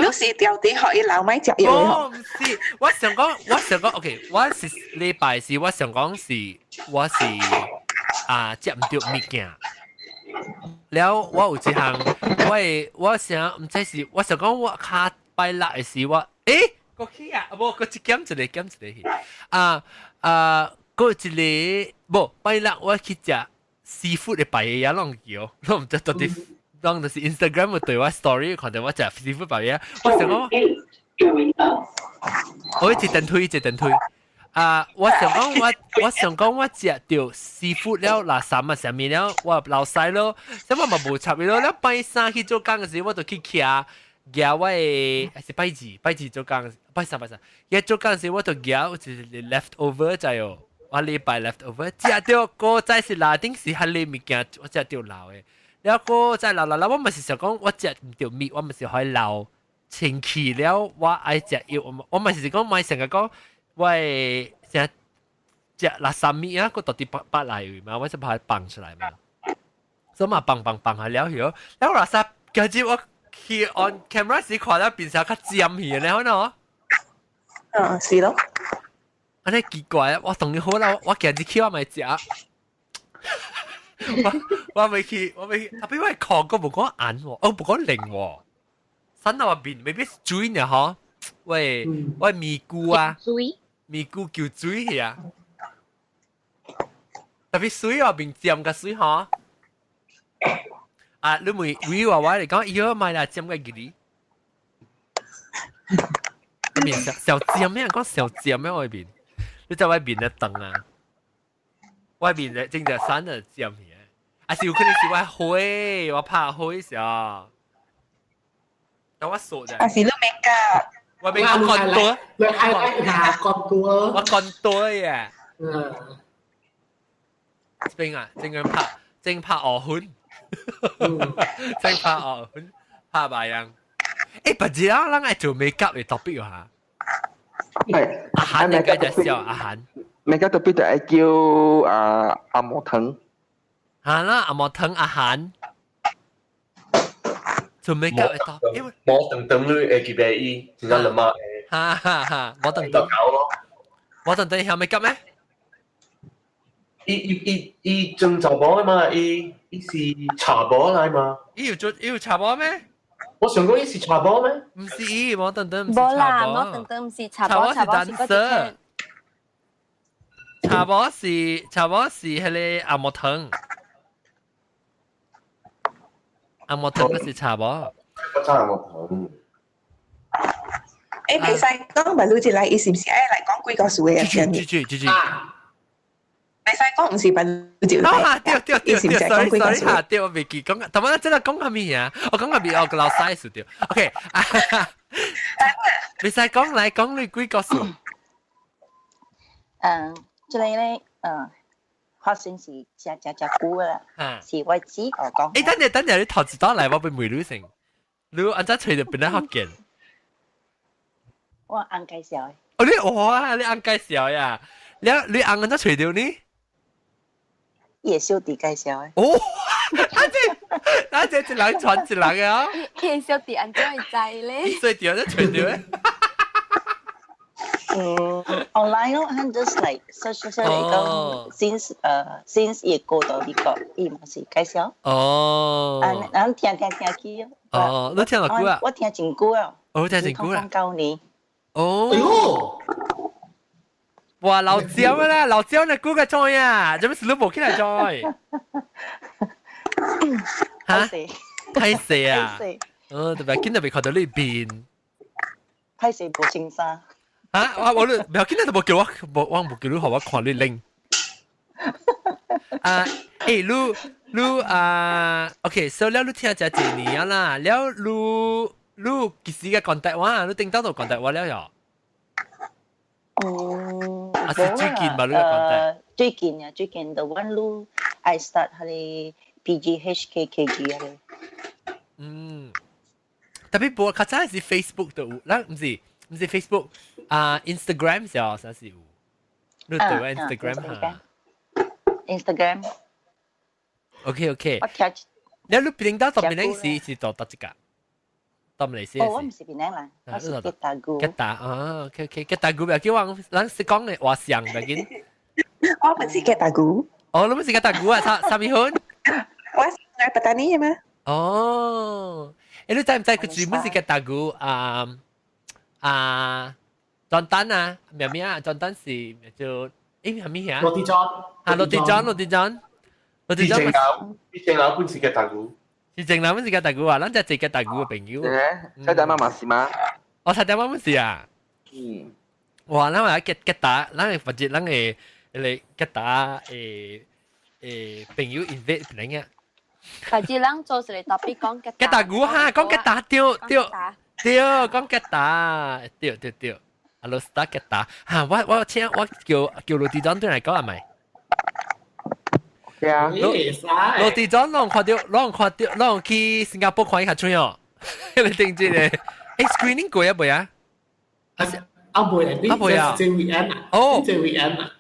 F: 你是掉啲學伊流咪食藥
A: 哦，毋是，我想講，我想講，OK，我是禮拜四，我想講是我是啊食毋著物件。了我有一項，我會我想毋知是，我想講我較拜六的時我，欸，過去啊，無，過一減一個減一個去，啊啊，過一個無拜六我去食 seafood 的白嘢攏叫，攏毋知到底，攏就是 Instagram 有對我 story 看到我食 seafood 白嘢，我想講，我一電推一電推。啊！我想講我我想講我食著 seafood 了，垃圾啊啥物了，我流屎咯，所以我嘛無插伊咯。了拜三去做工的時，我就去徛舉我的，還是拜二拜二做工，拜三拜三，舉做工時我就舉有一個 leftover 知哦，我禮拜 leftover 食著閣再是內頂是彼個物件，我食著流的。了閣再流流流，我嘛是想講我食毋著物，我嘛是予伊流清氣了，我愛食藥，我我嘛是講莫成日講我會成食垃圾物啊，閣到底拔拔來嘛，我就把它放出來嘛。所以嘛放放放下了後，了垃圾今日我去 on camera 時看到變成較尖去咧，可能。
F: 嗯，是咯。
A: 按呢奇怪啊！我同你好啦，我今日去我咪食。我我未去，我未去，特別我看過無講眼喎，哦無講靈喎，身入面未必水呢嗬。喂喂，咪菇啊，咪菇叫水去啊，特別水外面尖個水嗬。啊，你問為話我嚟講，伊個買啦尖個幾哩？面小小尖咩？講小尖咩外面？你在外面咧等啊？外面咧正在山的尖去，啊是有可能是我火，我拍火時候，但我傻啫。
F: 啊是你免教。
A: 我免講咁多，
E: 你係下咁多，
A: 我咁多嘅。
E: 嗯。
A: 邊啊？正樣拍，正拍鵝粉，正拍鵝粉，拍白樣。欸，不知啊，咱愛做 make up 的 topic 哈。
D: 係。
A: 阿韓應該就笑阿韓。
D: make up topic 就係叫啊阿莫騰。
A: 係啦，阿莫騰阿韓。做 make up 的 topic。
C: 莫等等你會記得伊，真正了嘛？
A: 哈哈哈，莫等等。莫等等曉 make up 咩？
C: 伊伊伊伊裝查某嘛，伊伊是查某來嘛？
A: 伊有做伊有查某咩？
C: 我想講伊是查某咩？
A: 毋是伊，莫等等毋是
H: 無啦，
A: 查某。
H: 莫等等毋是查某，
A: 查某是 dancer。查某是查某是彼個阿莫騰。阿莫騰嗰是查某。
C: 我知阿莫騰。
F: 欸，袂使講問你一來，伊是毋是愛來講幾個數嘅？
A: 句句句句。
F: 袂使講毋是問你一來。
A: 啊，對對對對，sorry sorry 嚇，對我未記講，頭先真係講下咩啊？我講下咩？我個老細數對。OK，袂使講來講你幾個數？
J: 嗯，這個咧，嗯，發生是誠誠誠久啦，是我姊我講。
A: 欸，等陣等陣，你頭一道來，我欲問你先。你按怎揣著變得福建？
J: 我翁介紹的。
A: 哦，你哇，你翁介紹呀？你你翁按怎揣著呢？
J: 伊的小弟介紹的。
A: 哦，啊這啊這一人傳一人的啊。
H: 伊的小弟按怎會知咧？
A: 所以著咧揣著咧。
J: 嗯，online 咯，佢 just like search search 嚟講，since 伊過到呢個，伊嘛是介紹。
A: 哦。
J: 啊，咱聽聽聽去。
A: 哦，你聽落久啊？
J: 我聽真久啊。
A: 哦，聽真久啦。
J: 9年。
A: 哦。
E: 哎喲！
A: 哇，老焦啦，老焦你估個 join 啊？做咩事都冇起來 join？嚇？太細啊！哦，特別見到未看到呢邊。
J: 太細無穿衫。
A: 嚇！我你唔要緊，都冇叫我，冇我冇叫你學我看你拎。啊，誒，你你啊，OK，所以了你聽咗一年啦，了你你幾時嘅講台話？你頂到度講台話了喲？
J: 嗯，
A: 啊是最近吧？你講台？
J: 最近啊，最近 the one 你 I start 係 PGHKKG 啊。
A: 嗯，特別無較早是 Facebook 都有，咱毋是毋是 Facebook 啊，Instagram 是哦，啥是有？你對 Instagram 哈
J: ？Instagram。
A: OK OK。
J: 我聽。
A: 你你檳島到檳城是是到佗一個？到馬來西亞？
J: 哦，我毋是檳城人，我是吉打古。
A: 吉打啊，OK OK，吉打古別叫我，咱是講嘅話像別緊。
F: 我唔是吉打古。
A: 哦，你唔是吉打古啊？啥啥物款？
F: 我是來八達尼嘅嘛。
A: 哦，誒，你知唔知佢專門是吉打古啊啊？莊丹啊，咩咩啊？莊丹是叫誒咩咩啊？
E: 羅地莊。
A: 啊，羅地莊，羅地莊，羅地莊。
C: 正樓，正樓本是吉打古。
A: 是正樓本是吉打古啊！咱只吉打古嘅朋友。
D: 誒，菜蛋媽媽是嗎？
A: 哦，菜蛋媽媽是啊。
D: 嗯。
A: 哇！咱話吉吉打，咱會或者咱會嚟吉打誒誒朋友 invite 嚟啊。
H: 或者咱做一個 topic 講吉
A: 吉打古哈，講吉打對對對，講吉打對對對。阿羅斯達吉打嚇，我我請我叫叫羅地長對來講係咪？
D: 對啊。
A: 羅羅地長攏看到，攏看到，攏去新加坡看伊較出哦。你頂這個，誒 screening 過啊未啊？
E: 啊未啊，
A: 啊未啊，
E: 這 weekend 啊，
A: 哦，
E: 這 weekend 啊，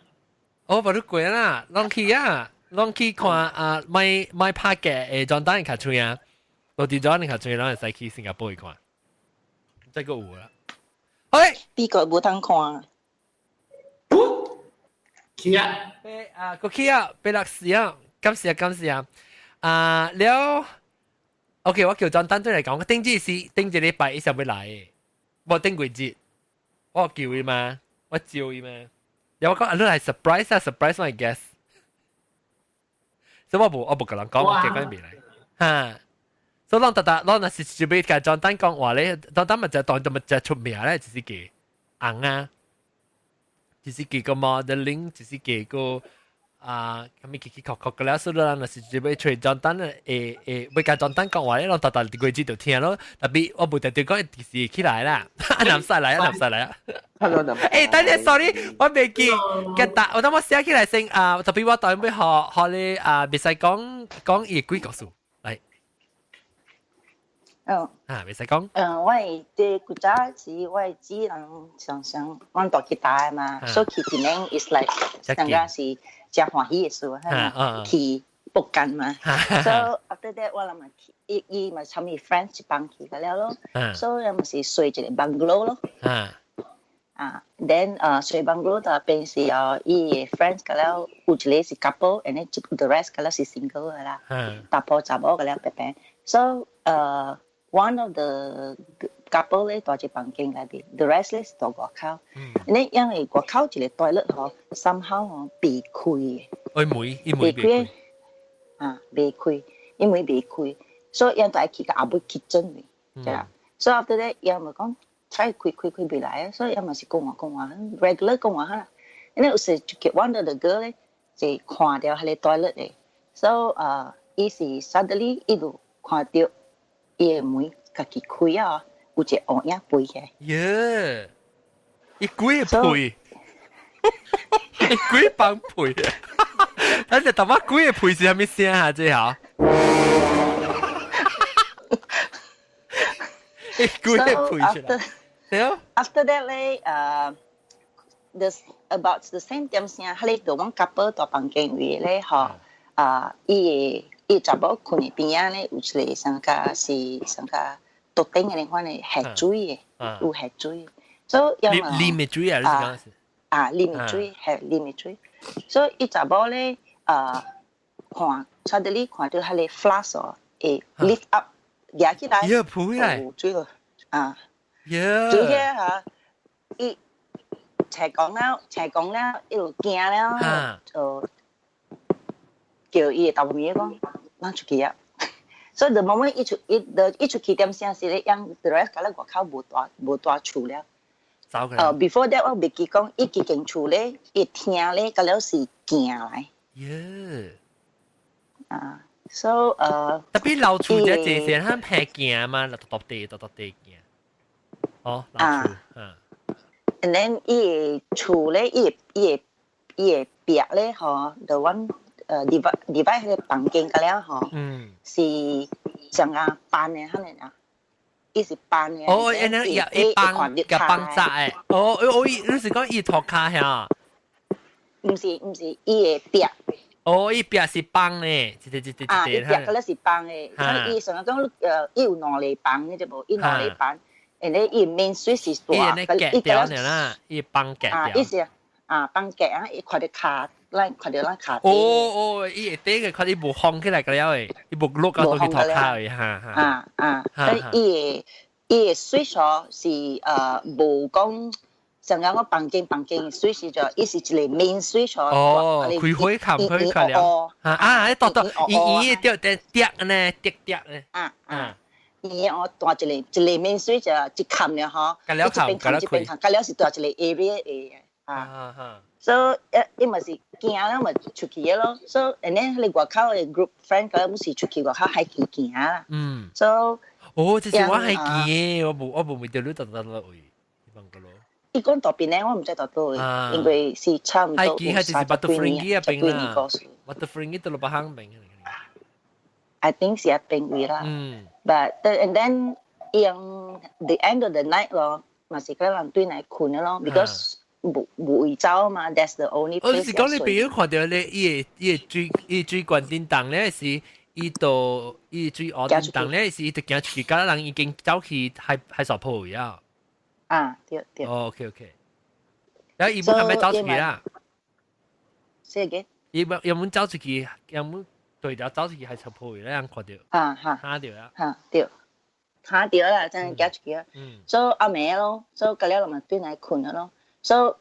A: 哦，無你過啦，攏去啊，攏去看啊，買買拍嘅誒張單較出啊，羅地長你較出，攏會使去新加坡去看，這個有啦。哎，
J: 美國無通看。
E: 去啊！
A: 啊，過去啊，八六四啊，感謝感謝啊！啊，了，OK，我叫張單對來講，頂這是頂這禮拜伊想欲來，無頂過節，我叫伊嘛，我招伊嘛，然後我講啊，你來 surprise 啊，surprise my guest，所以我無我無共人講，我結果未來，哈。所以咱特特，咱若是就欲共張單講話咧，張單咪就當就咪就出名咧，就是個紅啊，就是幾個 modeling，就是幾個啊，咁咪奇奇確確嘅啦。所以咱若是就欲揣張單咧，會會欲共張單講話咧，咱特特過節就聽咯。特別我無特別講幾時起來啦，啊南使來啊南使來啊。
D: Hello，
A: 誒，等陣，sorry，我未記，記得我等我寫起來先啊。特別我當欲學學你啊，袂使講講伊幾個數。
J: 嗯，
A: 啊，袂使講。
J: 嗯，我係啲古早時，我係姊人常常阮住吉打的嘛，所以去檳城 is like 上個是真歡喜的事，係去報幹嘛。So after that 我諗嘛去，伊伊嘛參伊 friends 一幫去個了咯，所以嘛是睡一個 bungalow 咯。啊，then 啊睡 bungalow 就變是哦，伊的 friends 個了有一個是 couple，and then the rest 個了是 single 個啦，查埔查某個了白白。So 1 of the couple 咧住一房間內邊，the rest 咧是住外口。你因為外口一個 toilet 嗬，somehow 嗬未開嘅。
A: 哎門，伊門未開。
J: 啊，未開，因為未開，所以𪜶就愛去到後尾 kitchen 嘅，對啊。所以 after that，𪜶咪講 try 開開開未來啊，所以𪜶嘛是講話講話，regular 講話哈。因為有時就 one of the girl 咧就看到彼個 toilet 嘅，所以啊，伊是 suddenly 伊就看到。伊的門家己開啊，有一個烏影飛起來。
A: 耶！伊鬼個屁，伊鬼放屁啊！咱隻頭仔鬼個屁是啥物聲啊？這下？伊鬼個屁出來。對啊。
J: After that 咧，the about the same 點聲，彼個就阮 couple 蹛房間位咧，吼，啊，伊個。伊查某睏的邊仔咧有一個上較是上較桌頂的款的下水的，有下水。所以
A: 啉嘅水啊，你講是？
J: 啊，啉嘅水係啉嘅水。所以伊查某咧啊，看，suddenly 看到彼个 flask 哦，會 lift up 舉起來，
A: 呀，浮起來，
J: 水咯，啊，
A: 呀，
J: 水起嚇，伊斜講了，斜講了，一路驚了，就叫伊的豆母講，咱出去啊。所以 the moment 伊出伊的伊出去點聲是咧，讓 the rest 甲咧外口無蹛無蹛厝了。
A: 走過。
J: Before that 我袂記講，伊幾間厝咧，伊聽咧，甲了是行來。
A: 耶！
J: 啊，so
A: 特別老厝這這些，他平行嘛，獨獨地獨獨地行。哦，老厝，啊。
J: And then 伊个厝咧，伊个伊個伊个壁咧，吼，the one divide divide 彼个房間甲了吼，是像啊板的，彼个啊，伊是板的。
A: 哦，按呢伊伊幫共幫紮的。哦，哦，伊你是講伊塗跤遐？
J: 毋是毋是，伊个壁。
A: 哦，伊壁是幫的，一個一個一個。
J: 啊，伊壁嗰咧是幫的，所以伊上講伊有兩個房，你知無？伊兩個房，and then 伊 main switch 是大，
A: 伊夾掉啦，伊幫夾
J: 掉。啊，伊是啊，幫夾啊，伊看著跤，咱看著咱跤。
A: 哦哦，伊會底個看伊無封起來個了的，伊無落到倒去塗跤的，哈哈。
J: 啊啊，所以伊个伊个 switch 哦是無講。上個我房間房間 switch 就，伊是一個 main switch
A: 哦，開火冚開開了，啊啊，獨獨，伊伊掉掉跌呢，跌跌呢。
J: 啊啊，伊我大一個一個 main switch 就一冚了吼，
A: 一邊
J: 冚一邊冚，佮了是大一個 area 的啊。所以伊嘛是驚了嘛出去的咯，所以 and then 彼個外口的 group friend 佮毋是出去外口海墘行啦。所
A: 以哦，這是我海墘的，我無我無問到你蹛蹛落位，問過咯。
J: 伊講佗邊咧，我毋知佗佗位，因為是差唔多有30幾年，十幾年故事。
A: Batu Ferringhi 都落行邊。
J: I think 是一邊位啦。But and then 用 the end of the night 咯，嘛是個人對來睏的咯，because 無無位走嘛，that's the only
A: place。哦，是講你朋友看到咧，伊个伊个水伊個水管叮當咧是伊到伊水烏叮當咧是伊就行出去，敢人已經走去海海沙坡位啊。
J: 啊，對對。
A: 哦，OK OK。然後伊本係咪走出去啦？
J: Say again。
A: 伊冇有冇走出去？有冇對條走出去海沙坡位咧？人看到。
J: 啊哈。
A: 嚇到啊。
J: 嚇對。嚇到啦，真係行出去啊。所以暗暝咯，所以隔了就對來睏咯。所以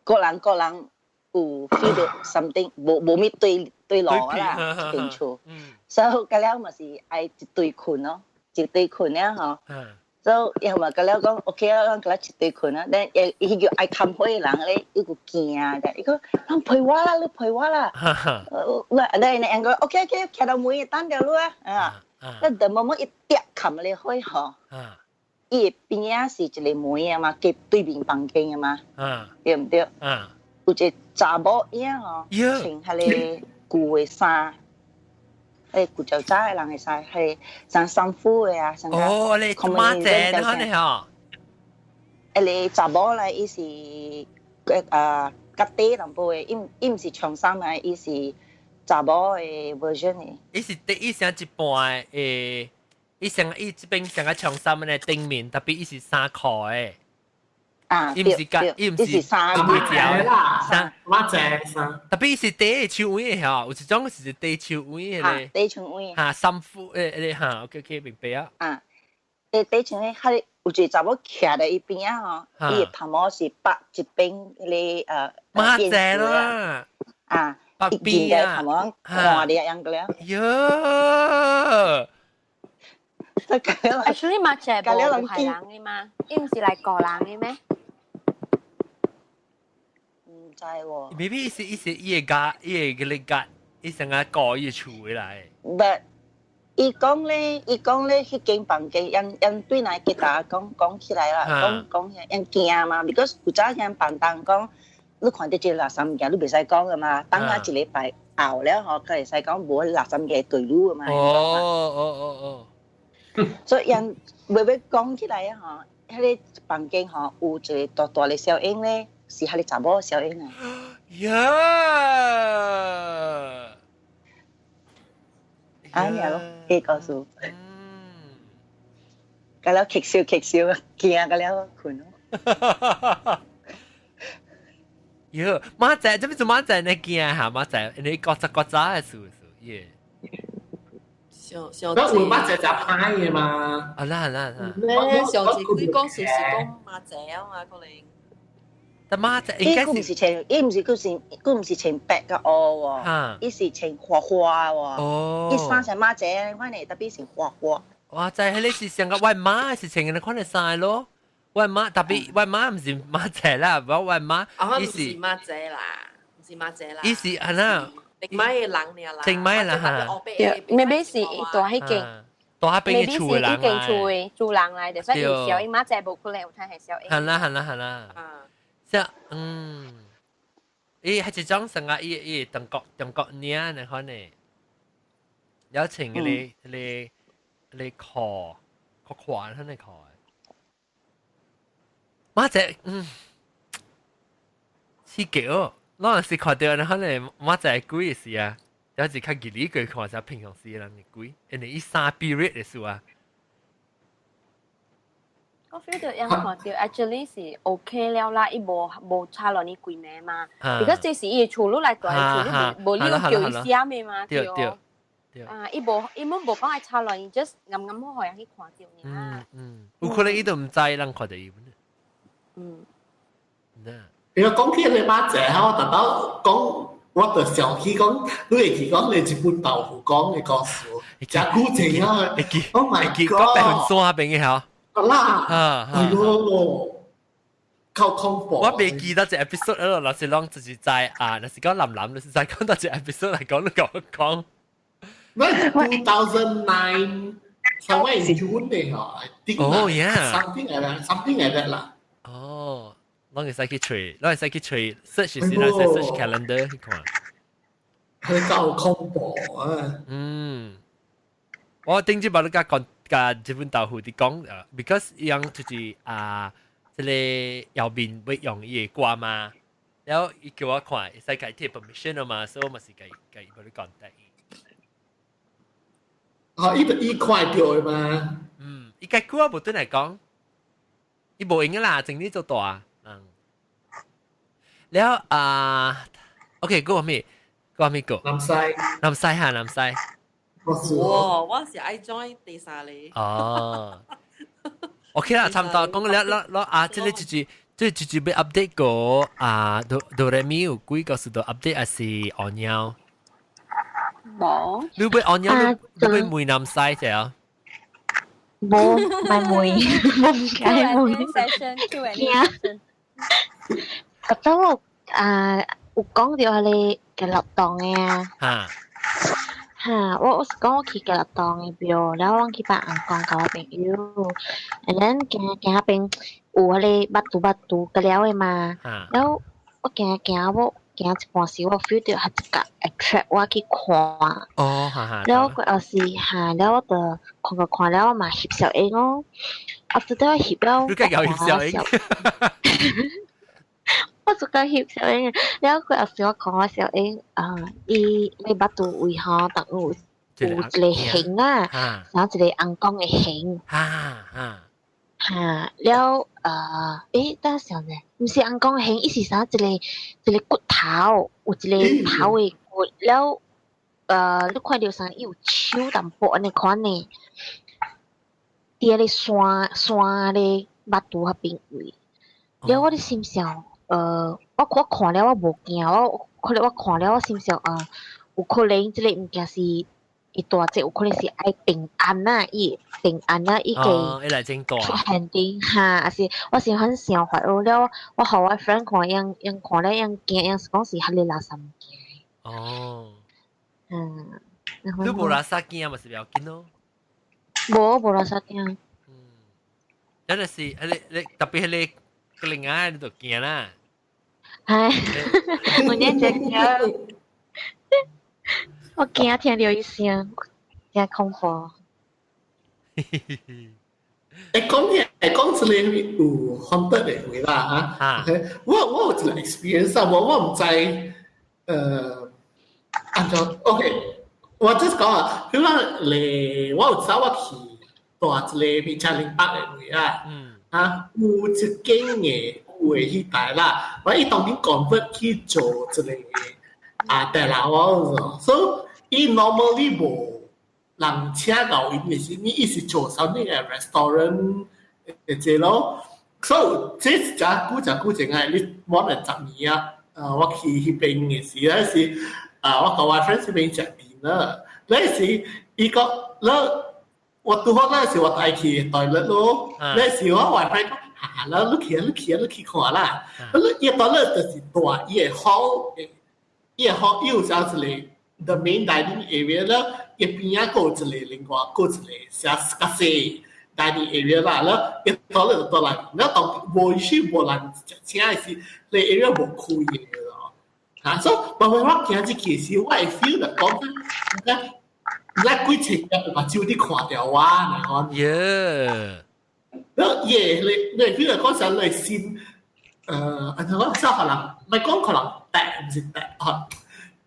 J: 個人個人有 feel 到 something，無無咩對對路啦，一間厝。所以隔了嘛是愛一對睏咯，一對睏了吼。所以伊嘛甲了講，OK 啊，咱佮一對睏啊。但伊伊叫愛看火的人咧，伊閣驚的，伊講，人陪我啦，你陪我啦。我那那講 OK OK，徛到門等著你啊。啊，那等某某一跌冚咧火吼，伊邊仔是一個門啊嘛，隔對面房間啊嘛，對毋對？有一個查某影吼，穿彼個舊的衫。誒，古早早的人會使係像衫褲的啊，像
A: 哦，你媽姐你看吼。
J: 誒，你查某來，伊是啊，較短淡薄的，伊伊毋是長衫的，伊是查某的 version 的。
A: 伊是第伊成一半的，伊成伊這邊成個長衫的頂面，特別伊是衫褲的。
J: 啊，
A: 伊毋是甲，伊毋是
J: 衫
A: 褲
E: 啦，衫媽姐衫。
A: 特別是短手位的吼，有一種是短手位的咧。
J: 短手位。
A: 哈，衫褲誒誒哈，OK OK 明白啊。
J: 啊，短短手位，佢有一個查某徛佇伊邊仔吼，伊的頭毛是綁一邊彼個
A: 媽姐啦。
J: 啊，
A: 綁邊啊，
J: 頭毛看著樣個了。
A: 喲。
H: Actually 媽姐無係人的嘛，伊毋是來顧人的咩？
J: 毋知喎。
A: maybe 是伊是伊個家，伊個個家，伊成個顧伊厝回來。
J: But 伊講咧，伊講咧，彼間房間，𪜶𪜶對來吉他講講起來啦，講講𪜶驚嘛，because 古早遐房東講，你看著這個垃圾物件，你袂使講噶嘛，等下一禮拜後了吼，佢會使講無垃圾物件對你噶嘛。
A: 哦哦哦哦。
J: 所以𪜶袂欲講起來啊吼，彼個房間吼有一個大大的小影咧，是彼個查某小影啊。
A: 呀！
J: 啊，爾咯，彼個故事。甲了劇笑劇笑，驚甲了睏咯。
A: 喲，馬仔，這邊做馬仔你驚嚇馬仔，你各隻各隻嘅數數耶。
K: 上上
E: 那有馬仔就歹嘅嘛。
A: 啊啦啦啦。
K: 咩？上次佢講事是講馬仔啊嘛，可能。
A: 但馬仔應該
J: 伊佢唔是穿，伊唔是佢是佢唔是穿白嘅蚵喎，伊是穿花花喎。
A: 哦。
J: 伊衫成馬仔，款嘅特別是花花。
A: 哇！就係你是成個我媽是穿嘅款嘅衫咯。我媽特別我媽唔是馬仔啦，我我媽
K: 伊是馬仔啦，唔是馬仔啦。
A: 伊是啊啦。
K: 另外嘅人爾啦。
A: 另外啦嚇。
H: maybe 是大彼間。
A: 大彼間厝嘅人。
H: maybe 是彼間厝嘅主人來的，所以小英馬仔無可能有睇係小英。
A: 係啦係啦係啦。即嗯，伊係一種成個伊伊中國中國領那款的，有穿迄個迄個迄個褲，較寬迄個褲。馬仔嗯，刺激哦！咱是看到那可能馬仔鬼的時啊，有時較吉利過看下平常時人的鬼，因為伊三 period 的時啊。
H: 我 feel 到樣看到 actually 是 OK 了啦，伊無無差落你規暝嘛，because 這是伊的厝，你來住厝，你無無理由叫伊寫的嘛，對。
A: 對。
H: 啊，伊無伊們無講愛插落，伊 just 啱啱好予人去看到爾。
A: 嗯嗯，有可能伊都毋知人看到伊。
H: 嗯。
E: 因為講起你媽姐，我特登講，我就想起講，你會記講你一本豆腐講的故事，真古情啊！Oh my god！
A: 講白雲山邊嘅嗬。
E: 啦，哎喲，夠恐怖！
A: 我未記得這 episode 咯，若是攏就是在啊，若是講林林，就是在講到這 episode 來講，你講講。
E: 咩？2009 somewhere in June 嘅嗬
A: ？Oh yeah，
E: something like that，something like that 啦。
A: 哦，攏會使去揣，攏會使去揣 search 時，攏會使 search calendar 去看。
E: 佢夠恐怖啊！
A: 嗯，我頂次把你甲講。甲日本豆腐佇講，because 伊樣就是啊，這個右面欲用伊的歌嘛，然後伊叫我看，會使共伊提 permission 了嘛，所以我嘛是共共伊幫你講得。
E: 哦，伊伊看著的嘛。
A: 嗯，伊該久我無轉來講，伊無閒啦，整理做大。嗯。了啊，OK，閣咩？閣咩個？
E: 南西。
A: 南西哈，南西。
K: 我我是愛 join 第三個。
A: 哦，OK 啦，差唔多講了了了啊，這個就是這就是欲 update 個啊，哆哆來咪有幾個是都 update 還是按鳥？
H: 無。
A: 你欲按鳥？你欲問南西者啊？
G: 無，唔係問，無解問。
H: session Q&A session。
G: 覺得我啊有講到彼個吉樂洞的啊。
A: 哈。
G: 哈，我我是講我去吉樂洞的廟，然後我去拜尪公佮我朋友，and then 行行彼邊有彼個腹肚腹肚個了的嘛，然後我行行我行一半時，我 feel 到較一個 attract 我去看。
A: 哦，哈哈。
G: 了過後是哈，了我就看個看了我嘛翕小影哦，after that 我翕了。
A: 你梗有翕小影？
G: 我就講翕小影，了過後時我看我小影，啊，伊你腹肚位吼，當有有一個形啊，然後一個尪公的形。
A: 哈哈。
G: 哈，了呃，誒，等下想者，毋是尪公形，伊是啥一個一個骨頭，有一個頭的骨，了呃，你看著啥，伊有手淡薄按呢款呢，佇彼個山山咧腹肚彼邊位，了我咧心想。呃，我我看了我無驚，我可能我看了我心想啊，有可能這個物件是伊大隻，有可能是愛平安啊，伊平安啊，伊個出現頂哈，還是我是很想法哦了，我予我 friend 看，𪜶𪜶看了𪜶驚，𪜶是講是彼个垃圾物件。
A: 哦。
G: 嗯。
A: 你無垃圾驚嘛是不要緊咯。
G: 無無垃圾驚。
A: 嗯。真係是，彼個你特別彼個另外你就驚啦。
G: 唉，我念只驚，我驚聽著伊聲，驚恐怖。
E: 會講起會講出來有 haunted 的話啦嚇。我我有一個 experience 啊，我我毋知呃，按怎 OK，我就是講啊，比如講咧，我有走我去蹛一個米其林北的位啊。嗯。啊，有一間嘅有的彼台啦，我伊當然 convert 去做一個啊大樓啊，所以伊 normally 無人請到伊，是你伊是做啥物嘅 restaurant 嘅這咯。所以這是誠久誠久前啊，你我嚟10年啊，我去彼邊嘅時，那時啊，我佮我 friend 彼邊食 dinner，那時伊講，了我拄好那時我帶去 toilet 咯，那時我我 friend 講，哈，了你去啊，你去啊，你去看啦，你伊 toilet 就是大，伊會好，伊會好，伊有啥一個 the main dining area 了，伊邊仔閣有一個另外閣一個啥較細 dining area 啦，了伊 toilet 就倒來，了當無是無人請的時，那 area 無開的咯。啊，所以慢慢我行入去時，我會 feel 到講，咱幾千個目睭佇看著我，按呢講。
A: 耶！
E: 了伊會你會 feel 到講啥你心，按怎講，啥可能，毋係講可能大，毋是大，吼，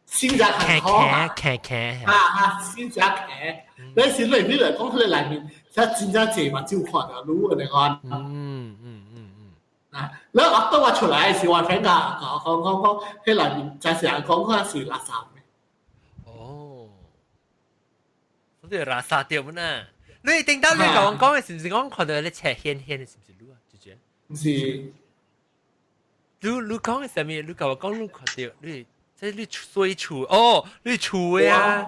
E: 心誠較好嘛。
A: 騎騎。
E: 啊啊，心誠騎，你是你會 feel 到講佢內面，啥真正濟目睭看著你按呢講。啊，了我當我出來的時，我 friend 甲我講講講，彼內面真是人講看是垃圾的。
A: 哦，我哋垃圾掉呢？你頂到你講講嘅是唔是講看到你赤顯顯的，是唔是你啊？姐姐？
E: 毋是。
A: 你講嘅啥物？你共我講你看到你，這你水厝哦，你厝的啊？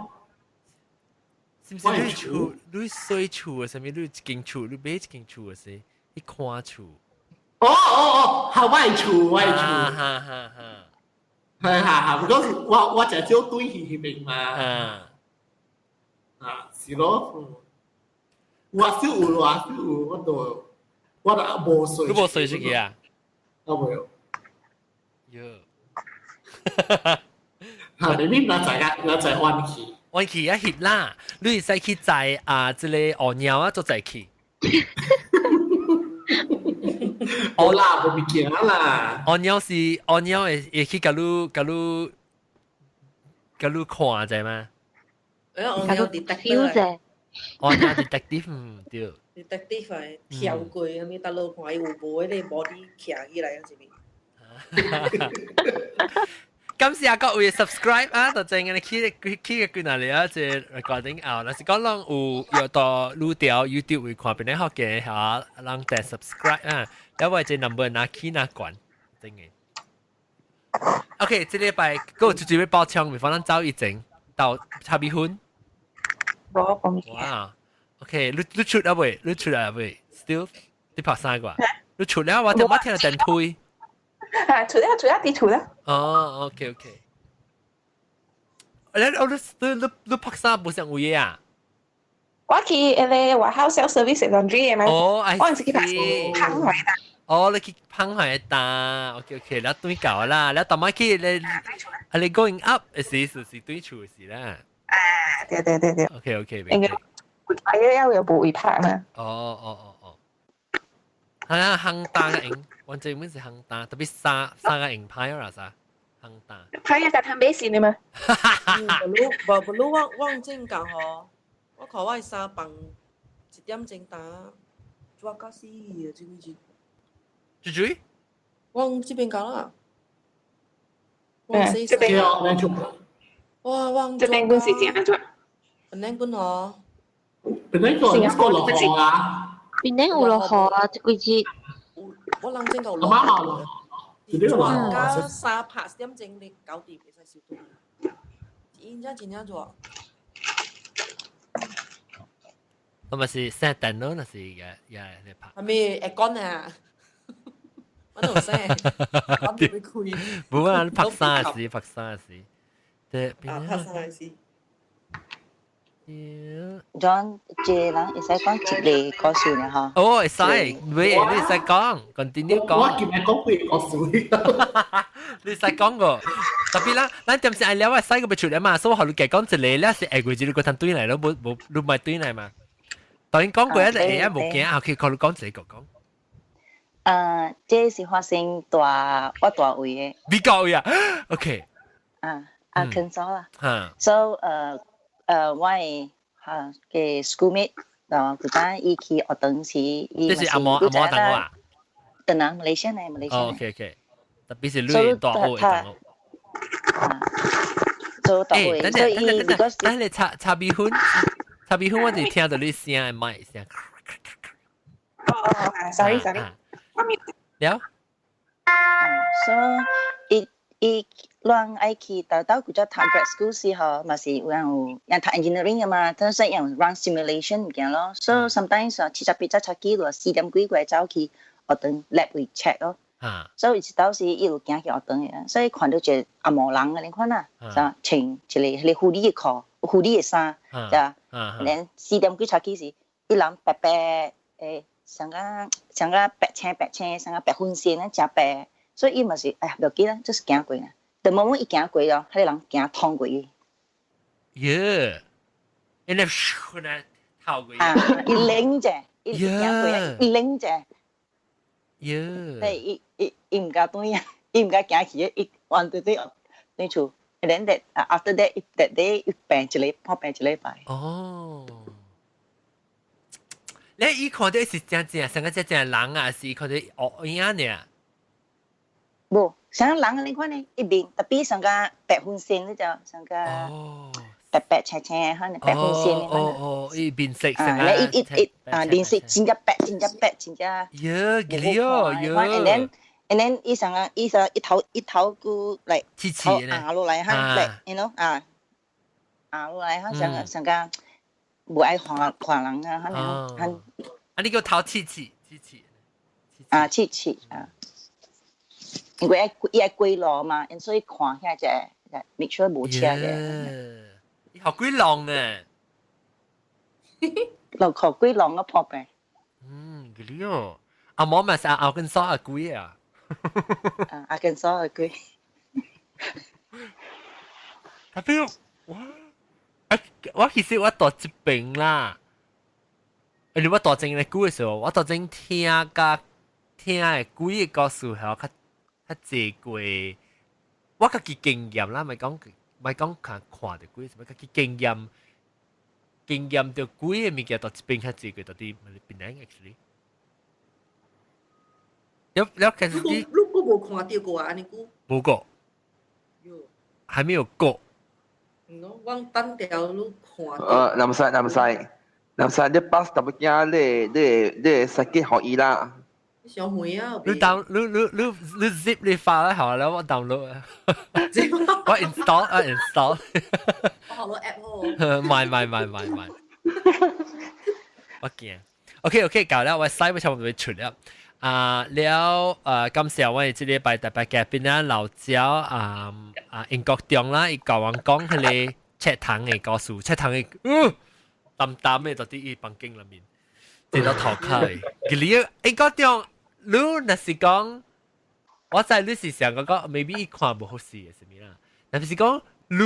A: 是毋是你厝？你水厝啊？啥物？你一間厝，你買一間厝的時，你看厝。
E: 哦哦哦，係我厝，我厝。
A: 哈哈哈！
E: 係係係，唔過我誠少對去彼邊嘛。啊，是咯。我少有，我少有，我都我都無睡。
A: 你無睡出去啊？
E: 我無有。
A: 喲。
E: 嚇！你咪若在啊，若在彎去。
A: 彎去啊翕啦！你會使去載啊，這個鱷鳥啊，做載去。
E: 哦啦，無物件啦。
A: 鴕鳥是鴕鳥會會去共你共你共你看者嗎？
K: 誒，鴕鳥 detective
G: 者。
A: 鴕鳥 detective 毋對。
K: detective 係跳過啥物，搭落看伊有無彼個 body 徛起來，是毋？
A: 感謝各位 subscribe 啊，就正嘅去去去幾若里啊，這 recording 後，若是講攏有有到錄掉 YouTube 會看邊個學嘅嚇，人訂 subscribe 啊，了我這 number 拿起拿關，真嘅。OK，這禮拜閣有一一要補充，比方咱走以前到差米粉。
F: 無，無物件。
A: 哇，OK，你你出了未？你出了未？Still，你拍啥個？你出了，我聽我聽到電推。
F: 啊，出了出了，佇厝了。
A: 哦，OK OK。你你你你拍啥無相位啊？
F: 我去彼个外口 self service laundry 的嘛。
A: 哦，
F: 我是去拍烘來的。
A: 哦，你去烘來擔，OK OK，你轉到啦，你逐擺去你啊你 going up 時是轉厝時啦。
F: 啊，對對對對。
A: OK OK，
F: 應該哎呀，有無位拍嘛？
A: 哦哦哦哦。係啊，烘擔嘅用，我這本是烘擔，特別衫衫個用歹啦啥，烘擔。
F: 歹啊，共通買新的嘛？
K: 無無無，我我正講吼，我看我的衫放一點鐘擔，熱到死啊！這幾日。
A: 豬豬？
K: 我這邊講啦。
F: 嗯，這邊。
K: 哇！我
F: 這邊本是怎樣？
K: 本來本吼。
E: 本來個個落雨啊。
G: 邊頂有落雨啊？這幾日。
K: 我人真夠落雨。
E: 落
K: 到三拍點鐘，你搞掂會使收倒。真正真正熱。
A: 咁咪是熄電腦，那是也也咧拍。
K: 係咪會講啊？我都識，我唔會開。
A: 無啊，你拍啥事？拍啥事？對，
K: 啊，拍啥事？
J: John，這人會使講一個故事呢？嗬。
A: 哦，會使，喂，你會使講，continue 講。
E: 我今日講幾個故事。
A: 你使講個，特別啦，咱點時愛了，我使個欲出來嘛，所以我予你加講一個，了是下月就你個通轉來咯，無無你莫轉來嘛。當然講過一個會啊，無驚，後期予你講一個講。
J: 這是發生大我大位的。
A: 美國位啊？OK。
J: 啊，啊，肯咗啦。
A: 嚇。
J: So，我的哈个 schoolmate，就古早伊去學堂時，
A: 這是阿嬤阿嬤同學啊？
J: 等人馬來西亞呢，馬來西亞。
A: OK OK，特別是你大學的同學。
J: 做大學，所以
A: 等等等等，你茶茶米粉，茶米粉，我哋聽到你聲的麥聲。
F: 哦，sorry sorry，我咪
A: 了。
J: 所以伊攏愛去到到古早讀 grad school 時候，嘛是有人有人讀 engineering 嘅嘛，但是用 run simulation 物件咯。所以 sometimes 7時八早出去，就4點幾過走去學堂 lab 位 check 咯。所以一到時伊有行去學堂嘅，所以看到一個紅毛人嘅你看啦，就穿一個彼個護理的褲、護理的衫，就連4點幾出去時，伊人白白誒，像個像個白青白青，像個白粉線啊，誠白。所以伊嘛是，哎呀，無要緊啦，就是行過啦。等某某伊行過咯，彼個人行通過伊。
A: 耶！因為咻呢，透過。
J: 啊，伊擰者，伊行過，伊擰者。
A: 耶！
J: 對，伊伊伊毋敢轉啊，伊毋敢行去，伊彎對對對厝。And then that after that that day 伊病一禮，破病一禮拜。
A: 哦。你伊看到是真正，像個真正人啊，是看到烏影呢？
J: 無，像人你看呢，一面特別像個白粉線嗰隻，像個白白青青，可能白粉線。
A: 哦哦，伊面色
J: 啊，你伊伊伊啊，面色真正白，真正白，真正。
A: 耶，幾哦，耶。
J: And then 伊上個伊上一頭一頭個來
A: 頭
J: 壓落來，哈，來，you know 啊，壓落來，哈，像個像個無愛看看人啊，可能很。
A: 啊，你叫頭刺刺刺刺。
J: 啊，刺刺啊。因為愛伊愛過路嘛，所以看遐只，make sure 無車嘅。
A: 伊學鬼浪呢？
J: 落學鬼浪個破病。
A: 嗯，幾哦。阿毛咪是阿根索阿鬼啊。
J: 啊，阿根索阿鬼。
A: 特別我，啊，我其實我到這邊啦。你我大正咧鬼嘅時候，我大正聽甲聽的鬼的故事係較較濟過，我家己經驗啦，咪講咪講看看著鬼，是咪家己經驗經驗著鬼的物件，到這邊較濟過，到佇檳城 actually。了了，其實
K: 你你閣無看著過啊？按呢久？
A: 無過，還沒有過。
K: 我等掉你看。
D: 南西南西南西，你 pass 淡薄仔，你你你使去予伊啦。
K: 上回啊！
A: 你 down 你你你你 zip 你發啦，好啦，我 download 啊。我 install 啊 install。
K: 我學到 app 好。
A: 買買買買買。我驚。OK OK，搞了，我使不差不多出了。啊，了，感謝我哋這禮拜特別嘉賓啦，老焦啊啊，英國中啦，伊教我講彼個切糖的故事，切糖的，淡淡的就佇伊房間裏面，坐到頭殼的。其實英國中，你若是講，我知你是想講講，maybe 伊看無好勢的啥物啦，但是講你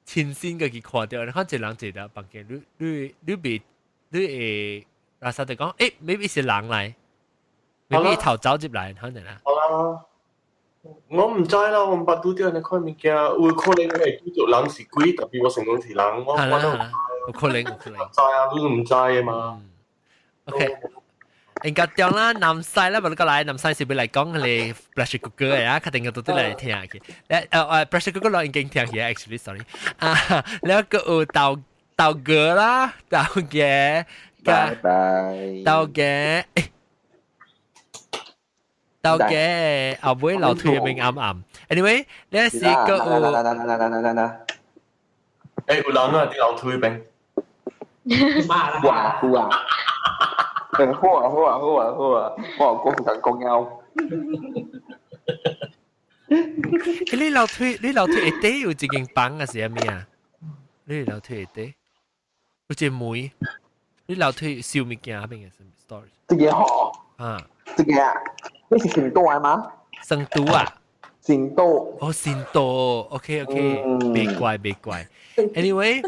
A: 親身家己看著，你看一個人坐佇房間，你你你袂你會，垃圾就講，maybe 是人來。maybe 頭走入來，可能啊。
C: 好啦，我毋知啦，我毋捌拄著按呢款物件，有可能會拄著人是鬼，特別我想講是人，我我都
A: 有可能，有可能。
C: 知啊，你都毋知的嘛。
A: OK，應該對啦，南西啦，無你過來，南西是欲來講彼個 pressure cooker 的啊，確定個都來聽去。pressure cooker 我已經聽去，actually sorry。啊，了閣有豆豆哥啦，豆嘅，
D: 拜拜。
A: 豆嘅，豆嘅後尾樓梯入面暗暗。Anyway，你是個有。
D: 來來來來來來來。
C: 有人啊，佇樓梯邊。
D: 哇，有啊。好啊好啊好啊好啊，我有講時間講了。
A: 你樓梯你樓梯下底有一間房啊，是啥物啊？你樓梯下底有一個門，你樓梯收物件彼邊的storage。
D: 這個吼。
A: 啊。
D: 這個啊，你是成都的嗎？
A: 成都啊。
D: 成都。
A: 哦，成都，OK OK，別怪別怪。Anyway，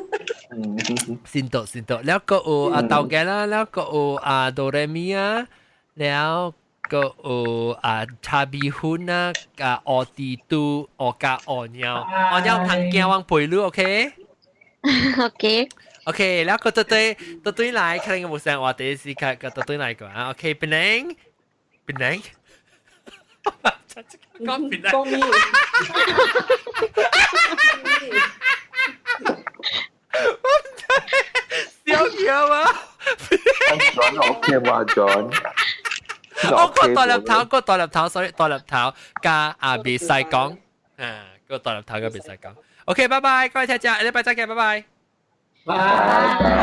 A: 成都成都，了閣有啊豆家啦，了閣有啊哆來咪啊，了閣有啊茶米粉啊，加烏豬肚，烏加烏貓，烏貓通驚阮陪你，OK？
G: OK。
A: OK，แล้ว個對對對對來，可能冇聲話第一時間個對對來個啊。OK，檳榔，檳榔，講檳榔。
K: 講咩？
A: 笑掉啊！
D: John OK 嘛 John？
A: 我個大粒頭，個大粒頭，sorry，大粒頭加阿別使講，啊，個大粒頭個別使講。OK，拜拜，各位聽眾，下禮拜再見，拜拜。
E: 拜。